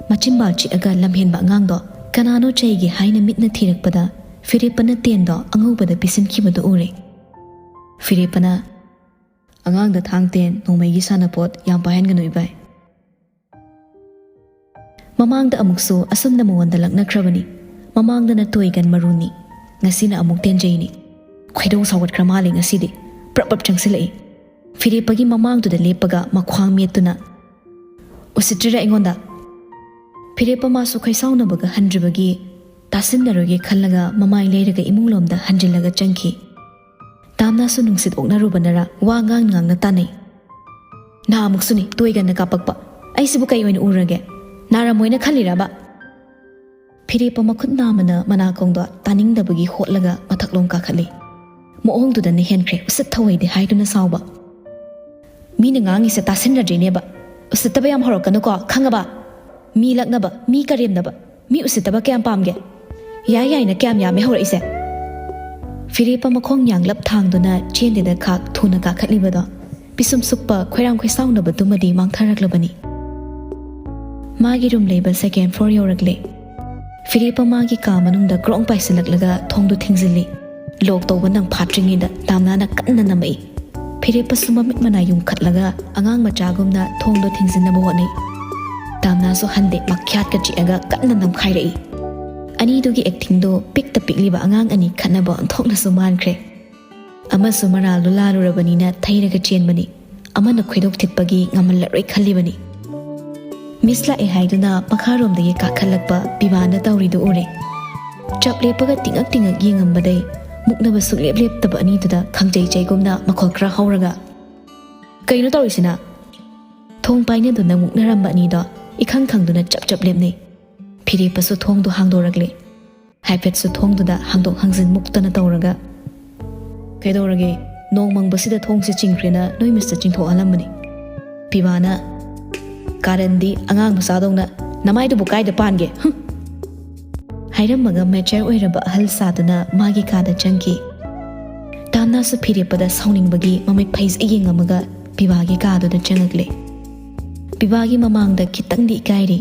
ꯃꯆꯤꯟꯕꯥꯜ ꯆꯤꯛꯑꯒ ꯂꯝꯍꯦꯟꯕ ꯑꯉꯥꯡꯗꯣ ꯀꯅꯥꯅꯣ ꯆꯩꯒꯦ ꯍꯥꯏꯅ ꯃꯤꯠꯅ ꯊꯤꯔꯛꯄꯗ ꯐꯤꯔꯦꯞꯄꯅ ꯇꯦꯟꯗꯣ ꯑꯉꯧꯕꯗ ꯄꯤꯁꯤꯟꯈꯤꯕꯗꯨ ꯎꯔꯦ꯫ ꯐꯤꯔꯦꯞꯄꯅ, "ꯑꯉꯥꯡꯗ ꯊꯥꯡ ꯇꯦꯟ, ꯅꯣꯡꯃꯩꯒꯤ ꯁꯥꯟꯅꯄꯣꯠ ꯌꯥꯝ ꯄꯥꯏꯍꯟꯒꯅꯨ ꯏꯕꯥꯏ꯫ ꯃꯃꯥꯡꯗ ꯑꯃꯨꯛꯁꯨ ꯑꯁꯨꯝꯅ ꯃꯉꯣꯟꯗ ꯂꯛꯅꯈ꯭ꯔꯕꯅꯤ꯫ ꯃꯃꯥꯡꯗꯅ ꯇꯣꯏꯒꯟ ꯃꯔꯨꯅꯤ, ꯉꯁꯤꯅ ꯑꯃꯨꯛ ꯇꯦꯟꯖꯩꯅꯤ꯫" ꯈꯣꯏꯗꯧ ꯁꯥꯎꯒꯠꯈ꯭ꯔ ꯃꯥꯜꯂꯦ ꯉꯁꯤꯗꯤ꯫ ꯄ꯭ꯔꯞ ꯄ꯭ꯔꯞ ꯆꯪꯁꯤꯜꯂꯛꯏ꯫ ꯐꯤꯔꯦꯞꯄꯒꯤ ꯃꯃꯥꯡꯗꯨꯗ ꯂꯦꯞꯄꯒ ꯃꯈ꯭ꯋꯥꯡ ꯃꯦꯠꯇꯨꯅ, "ꯎꯁꯤꯠꯇ꯭ꯔꯤꯔꯥ ꯑꯩꯉꯣꯟꯗ?" ꯐꯤꯔꯦꯞꯄ ꯃꯥꯁꯨ ꯈꯣꯏꯁꯥꯎꯅꯕꯒ ꯍꯟꯗ꯭ꯔꯤꯕꯒꯤ ꯇꯥꯁꯤꯟꯅꯔꯣꯏꯒꯦ ꯈꯜꯂꯒ ꯃꯃꯥꯏ ꯂꯩꯔꯒ ꯏꯃꯨꯡꯂꯣꯝꯗ ꯍꯟꯖꯤꯜꯂꯒ ꯆꯪꯈꯤ꯫ ꯇꯥꯝꯅꯥꯁꯨ ꯅꯨꯡꯁꯤꯠ ꯑꯣꯛꯅꯔꯨꯕꯅꯔ ꯋꯥ ꯉꯥꯡ ꯉꯥꯡꯅ ꯇꯥꯅꯩ꯫ "ꯅꯍꯥꯟꯃꯨꯛꯁꯨꯅꯤ ꯇꯣꯏꯒꯟꯅ ꯀꯥꯞꯄꯛꯄ꯫ ꯑꯩꯁꯤꯕꯨ ꯀꯩ ꯑꯣꯏꯅ ꯎꯔꯒꯦ? ꯅꯥꯔꯝꯃꯣꯏꯅ ꯈꯜꯂꯤꯔꯕ?" ꯐꯤꯔꯦꯞꯄ ꯃꯈꯨꯠ ꯅꯥꯝꯃꯅ ꯃꯅꯥꯀꯣꯡꯗꯣ ꯇꯥꯅꯤꯡꯗꯕꯒꯤ ꯍꯣꯠꯂꯒ ꯃꯊꯛꯂꯣꯝ ꯀꯥꯈꯠꯂꯤ꯫ ꯃꯑꯣꯡꯗꯨꯗꯅ ꯍꯦꯟꯈ꯭ꯔꯦ ꯎꯁꯤꯠ ꯊꯑꯣꯏꯗꯦ ꯍꯥꯏꯗꯨꯅ ꯁꯥꯎꯕ꯫ "ꯃꯤꯅ ꯉꯥꯡꯉꯤꯁꯦ ꯇꯥꯁꯤꯟꯅꯗ꯭ꯔꯤꯅꯦꯕ꯫ ꯎꯁꯤꯠꯇꯕ ꯌꯥꯝ ꯍꯧꯔꯛꯀꯅꯨꯀꯣ, ꯈꯪꯉꯕ? ꯃꯤ ꯂꯛꯅꯕ, ꯃꯤ ꯀꯔꯦꯝꯅꯕ, ꯃꯤ ꯎꯁꯤꯠꯇꯕ ꯀꯌꯥꯝ ꯄꯥꯝꯒꯦ? ꯌꯥꯏ ꯌꯥꯏꯅ ꯀꯌꯥꯝ ꯌꯥꯝꯃꯦ ꯍꯧꯔꯛꯏꯁꯦ?" ꯐꯤꯔꯦꯞꯄ ꯃꯈꯣꯡ ꯌꯥꯡꯂꯞ ꯊꯥꯡꯗꯨꯅ ꯆꯦꯟꯗꯦꯗ ꯈꯥꯛ ꯊꯨꯅ ꯀꯥꯈꯠꯂꯤꯕꯗꯣ ꯄꯤꯁꯨꯝ ꯁꯨꯛꯄ ꯈꯣꯏꯔꯥꯡ ꯈꯣꯏꯁꯥꯎꯅꯕꯗꯨꯃꯗꯤ ꯃꯥꯡꯊꯔꯛꯂꯕꯅꯤ꯫ ꯃꯥꯒꯤ ꯔꯨꯝ ꯂꯩꯕ ꯁꯦꯀꯦꯟ ꯐ꯭ꯂꯣꯔ ꯌꯧꯔꯛꯂꯦ꯫ ꯐꯤꯔꯦꯞꯄ ꯃꯥꯒꯤ ꯀꯥ ꯃꯅꯨꯡꯗ ꯒ꯭ꯔꯣꯡ ꯄꯥꯏꯁꯤꯜꯂꯛꯂꯒ ꯊꯣꯡꯗꯨ ꯊꯤꯡꯖꯤꯜꯂꯤ꯫ ꯂꯣꯛ ꯇꯧꯕ ꯅꯪ ꯐꯥꯠꯇ꯭ꯔꯤꯉꯩꯗ ꯇꯥꯝꯅꯥꯅ ꯀꯟꯅ ꯅꯝꯃꯛꯏ꯫ ꯐꯤꯔꯦꯞꯄꯁꯨ ꯃꯃꯤꯠ ꯃꯅꯥ ꯌꯨꯝꯈꯠꯂꯒ ꯑꯉꯥꯡ ꯃꯆꯥꯒꯨꯝꯅ ꯊꯣꯡꯗꯣ ꯊꯤꯡꯖꯤꯟꯅꯕ ꯍꯣꯠꯅꯩ꯫ ꯇꯥꯝꯅꯥꯁꯨ ꯍꯟꯗꯦ, ꯃꯈ꯭ꯌꯥꯠꯀ ꯆꯤꯛꯑꯒ ꯀꯟꯅ ꯅꯝꯈꯥꯏꯔꯛꯏ꯫ ꯑꯅꯤꯗꯨꯒꯤ ꯑꯦꯛꯇꯤꯡꯗꯣ ꯄꯤꯛꯇ ꯄꯤꯛꯂꯤꯕ ꯑꯉꯥꯡ ꯑꯅꯤ ꯈꯠꯅꯕ ꯑꯣꯟꯊꯣꯛꯅꯁꯨ ꯃꯥꯟꯈ꯭ꯔꯦ꯫ ꯑꯃꯁꯨ ꯃꯔꯥꯜꯗꯨ ꯂꯥꯜꯂꯨꯔꯕꯅꯤꯅ ꯊꯩꯔꯒ ꯆꯦꯟꯕꯅꯤ꯫ ꯑꯃꯅ ꯈꯣꯏꯗꯣꯛ ꯊꯤꯠꯄꯒꯤ ꯉꯝꯍꯜꯂꯔꯣꯏ ꯈꯜꯂꯤꯕꯅꯤ꯫ ꯃꯤꯁ ꯂꯥꯛꯑꯦ ꯍꯥꯏꯗꯨꯅ ꯃꯈꯥꯔꯣꯝꯗꯒꯤ ꯀꯥꯈꯠꯂꯛꯄ ꯄꯤꯕꯥꯅ ꯇꯧꯔꯤꯗꯨ ꯎꯔꯦ꯫ ꯆꯞ ꯂꯦꯞꯄꯒ ꯇꯤꯡꯉꯛ ꯇꯤꯡꯉꯛ ꯌꯦꯡꯉꯝꯕꯗꯩ ꯃꯨꯛꯅꯕ ꯁꯨꯛꯂꯦꯞ ꯂꯦꯞꯇꯕ ꯑꯅꯤꯗꯨꯗ ꯈꯪꯖꯩ ꯆꯩꯒꯨꯝꯅ ꯃꯈꯣꯜ ꯈꯔ ꯍꯧꯔꯒ, "ꯀꯩꯅꯣ ꯇꯧꯔꯤꯁꯤꯅ?" ꯊꯣꯡ ꯄꯥꯏꯅꯗꯨꯅ ꯃꯨꯛꯅꯔꯝꯕ ꯑꯅꯤꯗꯣ ꯏꯈꯪ ꯈꯪꯗꯨꯅ ꯆꯞ ꯆꯞ ꯂꯦꯞꯅꯩ꯫ ꯐꯤꯔꯦꯞꯄꯁꯨ ꯊꯣꯡꯗꯣ ꯍꯥꯡꯗꯣꯔꯛꯂꯦ꯫ ꯍꯥꯏꯐꯦꯠꯁꯨ ꯊꯣꯡꯗꯨꯗ ꯍꯥꯡꯗꯣꯛ ꯍꯥꯡꯖꯤꯟ ꯃꯨꯛꯇꯅ ꯇꯧꯔꯒ, "ꯀꯩꯗꯧꯔꯒꯦ? ꯅꯣꯡ ꯃꯪꯕꯁꯤꯗ ꯊꯣꯡꯁꯦ ꯆꯤꯡꯈ꯭ꯔꯦꯅ ꯅꯣꯏ ꯃꯤꯁꯇ ꯆꯤꯡꯊꯣꯛꯍꯜꯂꯝꯕꯅꯤ꯫" ꯄꯤꯕꯥꯅ, "ꯀꯥꯔꯟꯗꯤ ꯑꯉꯥꯡ ꯃꯆꯥꯗꯧꯅ, ꯅꯃꯥꯏꯗꯨꯕꯨ ꯀꯥꯏꯗ ꯄꯥꯟꯒꯦ? ꯍꯨꯝ!" ꯍꯥꯏꯔꯝꯃꯒ ꯃꯦꯆꯔ ꯑꯣꯏꯔꯕ ꯑꯍꯜ ꯁꯥꯗꯨꯅ ꯃꯥꯒꯤ ꯀꯥꯗ ꯆꯪꯈꯤ꯫ ꯇꯥꯝꯅꯥꯁꯨ ꯐꯤꯔꯦꯞꯄꯗ ꯁꯥꯎꯅꯤꯡꯕꯒꯤ ꯃꯃꯤꯠ ꯐꯩꯖ ꯌꯦꯡꯉꯝꯃꯒ ꯄꯤꯕꯥꯒꯤ ꯀꯥꯗꯨꯗ ꯆꯪꯉꯛꯂꯦ꯫ ꯄꯤꯕꯥꯒꯤ ꯃꯃꯥꯡꯗ ꯈꯤꯇꯪꯗꯤ ꯏꯀꯥꯏꯔꯤ꯫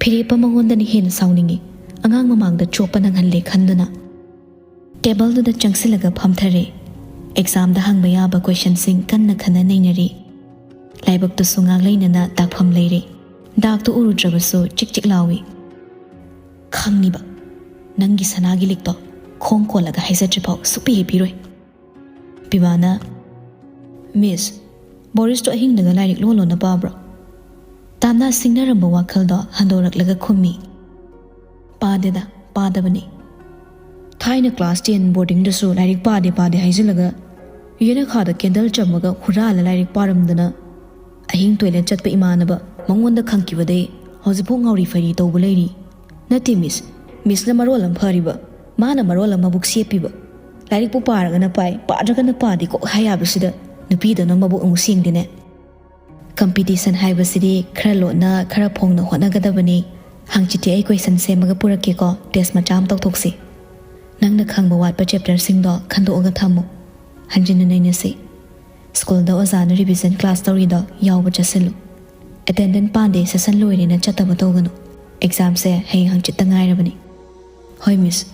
ꯐꯤꯔꯦꯞꯄ ꯃꯉꯣꯟꯗꯅ ꯍꯦꯟꯅ ꯁꯥꯎꯅꯤꯡꯉꯤ꯫ ꯑꯉꯥꯡ ꯃꯃꯥꯡꯗ ꯆꯣꯞꯄ ꯅꯪꯍꯜꯂꯦ ꯈꯟꯗꯨꯅ꯫ ꯇꯦꯕꯜꯗꯨꯗ ꯆꯪꯁꯤꯜꯂꯒ ꯐꯝꯊꯔꯦ꯫ ꯑꯦꯛꯖꯥꯝꯗ ꯍꯪꯕ ꯌꯥꯕ ꯀꯣꯏꯁꯟꯁꯤꯡ ꯀꯟꯅ ꯈꯟꯅ ꯅꯩꯅꯔꯤ꯫ ꯂꯥꯏꯕꯛꯇꯨꯁꯨ ꯉꯥꯛ ꯂꯩꯅꯅ ꯗꯥꯛꯐꯝ ꯂꯩꯔꯦ꯫ ꯗꯥꯛꯇꯨ ꯎꯔꯨꯗ꯭ꯔꯕꯁꯨ ꯆꯤꯛ ꯆꯤꯛ ꯂꯥꯎꯏ꯫ "ꯈꯪꯅꯤꯕ, ꯅꯪꯒꯤ ꯁꯅꯥꯒꯤ ꯂꯤꯛꯇꯣ ꯈꯣꯡ ꯀꯣꯜꯂꯒ ꯍꯥꯏꯖꯗ꯭ꯔꯤꯐꯥꯎ ꯁꯨꯛꯄꯤ ꯍꯦꯛ ꯄꯤꯔꯣꯏ꯫" ꯄꯤꯕꯥꯅ, "ꯃꯤꯁ, ꯕꯣꯔꯤꯁꯇꯣ ꯑꯍꯤꯡꯗꯒ ꯂꯥꯏꯔꯤꯛ ꯂꯣꯟ ꯂꯣꯟꯅ ꯄꯥꯕ꯭ꯔꯣ?" ꯇꯥꯝꯅꯥ ꯁꯤꯡꯅꯔꯝꯕ ꯋꯥꯈꯜꯗꯣ ꯍꯟꯗꯣꯔꯛꯂꯒ ꯈꯨꯝꯃꯤ, "ꯄꯥꯗꯦꯗ, ꯄꯥꯗꯕꯅꯤ꯫ ꯊꯥꯏꯅ ꯀ꯭ꯂꯥꯁ ꯇꯦꯟ ꯕꯣꯔꯗꯤꯡꯗꯁꯨ ꯂꯥꯏꯔꯤꯛ ꯄꯥꯗꯦ ꯄꯥꯗꯦ ꯍꯥꯏꯖꯤꯜꯂꯒ ꯌꯦꯅꯈꯥꯗ ꯀꯦꯟꯗꯜ ꯆꯝꯃꯒ ꯍꯨꯔꯥꯜꯂ ꯂꯥꯏꯔꯤꯛ ꯄꯥꯔꯝꯗꯅ ꯑꯍꯤꯡ ꯇꯣꯏꯂꯦꯠ ꯆꯠꯄ ꯏꯃꯥꯟꯅꯕ ꯃꯉꯣꯟꯗ ꯈꯪꯈꯤꯕꯗꯩ ꯍꯧꯖꯤꯛꯐꯥꯎ ꯉꯥꯎꯔꯤ ꯐꯩꯔꯤ ꯇꯧꯕ ꯂꯩꯔꯤ꯫ ꯅꯠꯇꯦ ꯃꯤꯁ, ꯃꯤꯁꯅ ꯃꯔꯣꯜ ꯑꯃ ꯐꯔꯤꯕ, ꯃꯥꯅ ꯃꯔꯣꯜ ꯑꯃ ꯃꯕꯨꯛ ꯁꯦꯞꯄꯤꯕ꯫ ꯂꯥꯏꯔꯤꯛꯄꯨ ꯄꯥꯔꯒꯅ ꯄꯥꯏ, ꯄꯥꯗ꯭ꯔꯒꯅ ꯄꯥꯗꯦ ꯀꯣꯛ ꯍꯥꯏ ꯌꯥꯕꯁꯤꯗ ꯅꯨꯄꯤꯗꯨꯅ ꯃꯕꯨꯛ ꯑꯃꯨꯛ ꯁꯦꯡꯗꯦꯅꯦ꯫ ꯀꯝꯄꯤꯇꯤꯁꯟ ꯍꯥꯏꯕꯁꯤꯗꯤ ꯈꯔ ꯂꯣꯟꯅ, ꯈꯔ ꯐꯣꯡꯅ ꯍꯣꯠꯅꯒꯗꯕꯅꯤ꯫ ꯍꯪꯆꯤꯠꯇꯤ ꯑꯩ ꯀꯣꯏꯁꯟ ꯁꯦꯝꯃꯒ ꯄꯨꯔꯛꯀꯦꯀꯣ, ꯇꯦꯁ ꯃꯆꯥ ꯑꯃ ꯇꯧꯊꯣꯛꯁꯤ꯫ ꯅꯪꯅ ꯈꯪꯕ ꯋꯥꯠꯄ ꯆꯦꯞꯇꯔꯁꯤꯡꯗꯣ ꯈꯟꯗꯣꯛꯑꯒ ꯊꯝꯃꯨ꯫ ꯍꯟꯖꯤꯟꯅ ꯅꯩꯅꯁꯤ꯫ ꯁ꯭ꯀꯨꯜꯗ ꯑꯣꯖꯥꯅ ꯔꯤꯚꯤꯖꯟ ꯀ꯭ꯂꯥꯁ ꯇꯧꯔꯤꯗꯣ ꯌꯥꯎꯕ ꯆꯠꯁꯤꯜꯂꯨ꯫ ꯑꯦꯇꯦꯟꯗꯦꯟ ꯄꯥꯟꯗꯦ ꯁꯦꯁꯟ ꯂꯣꯏꯔꯦꯅ ꯆꯠꯇꯕ ꯇꯧꯒꯅꯨ꯫ ꯑꯦꯛꯖꯥꯝꯁꯦ ꯍꯌꯦꯡ ꯍꯪꯆꯤꯠꯇ ꯉꯥꯏꯔꯕꯅꯤ꯫ ꯍꯣꯏ ꯃꯤꯁ,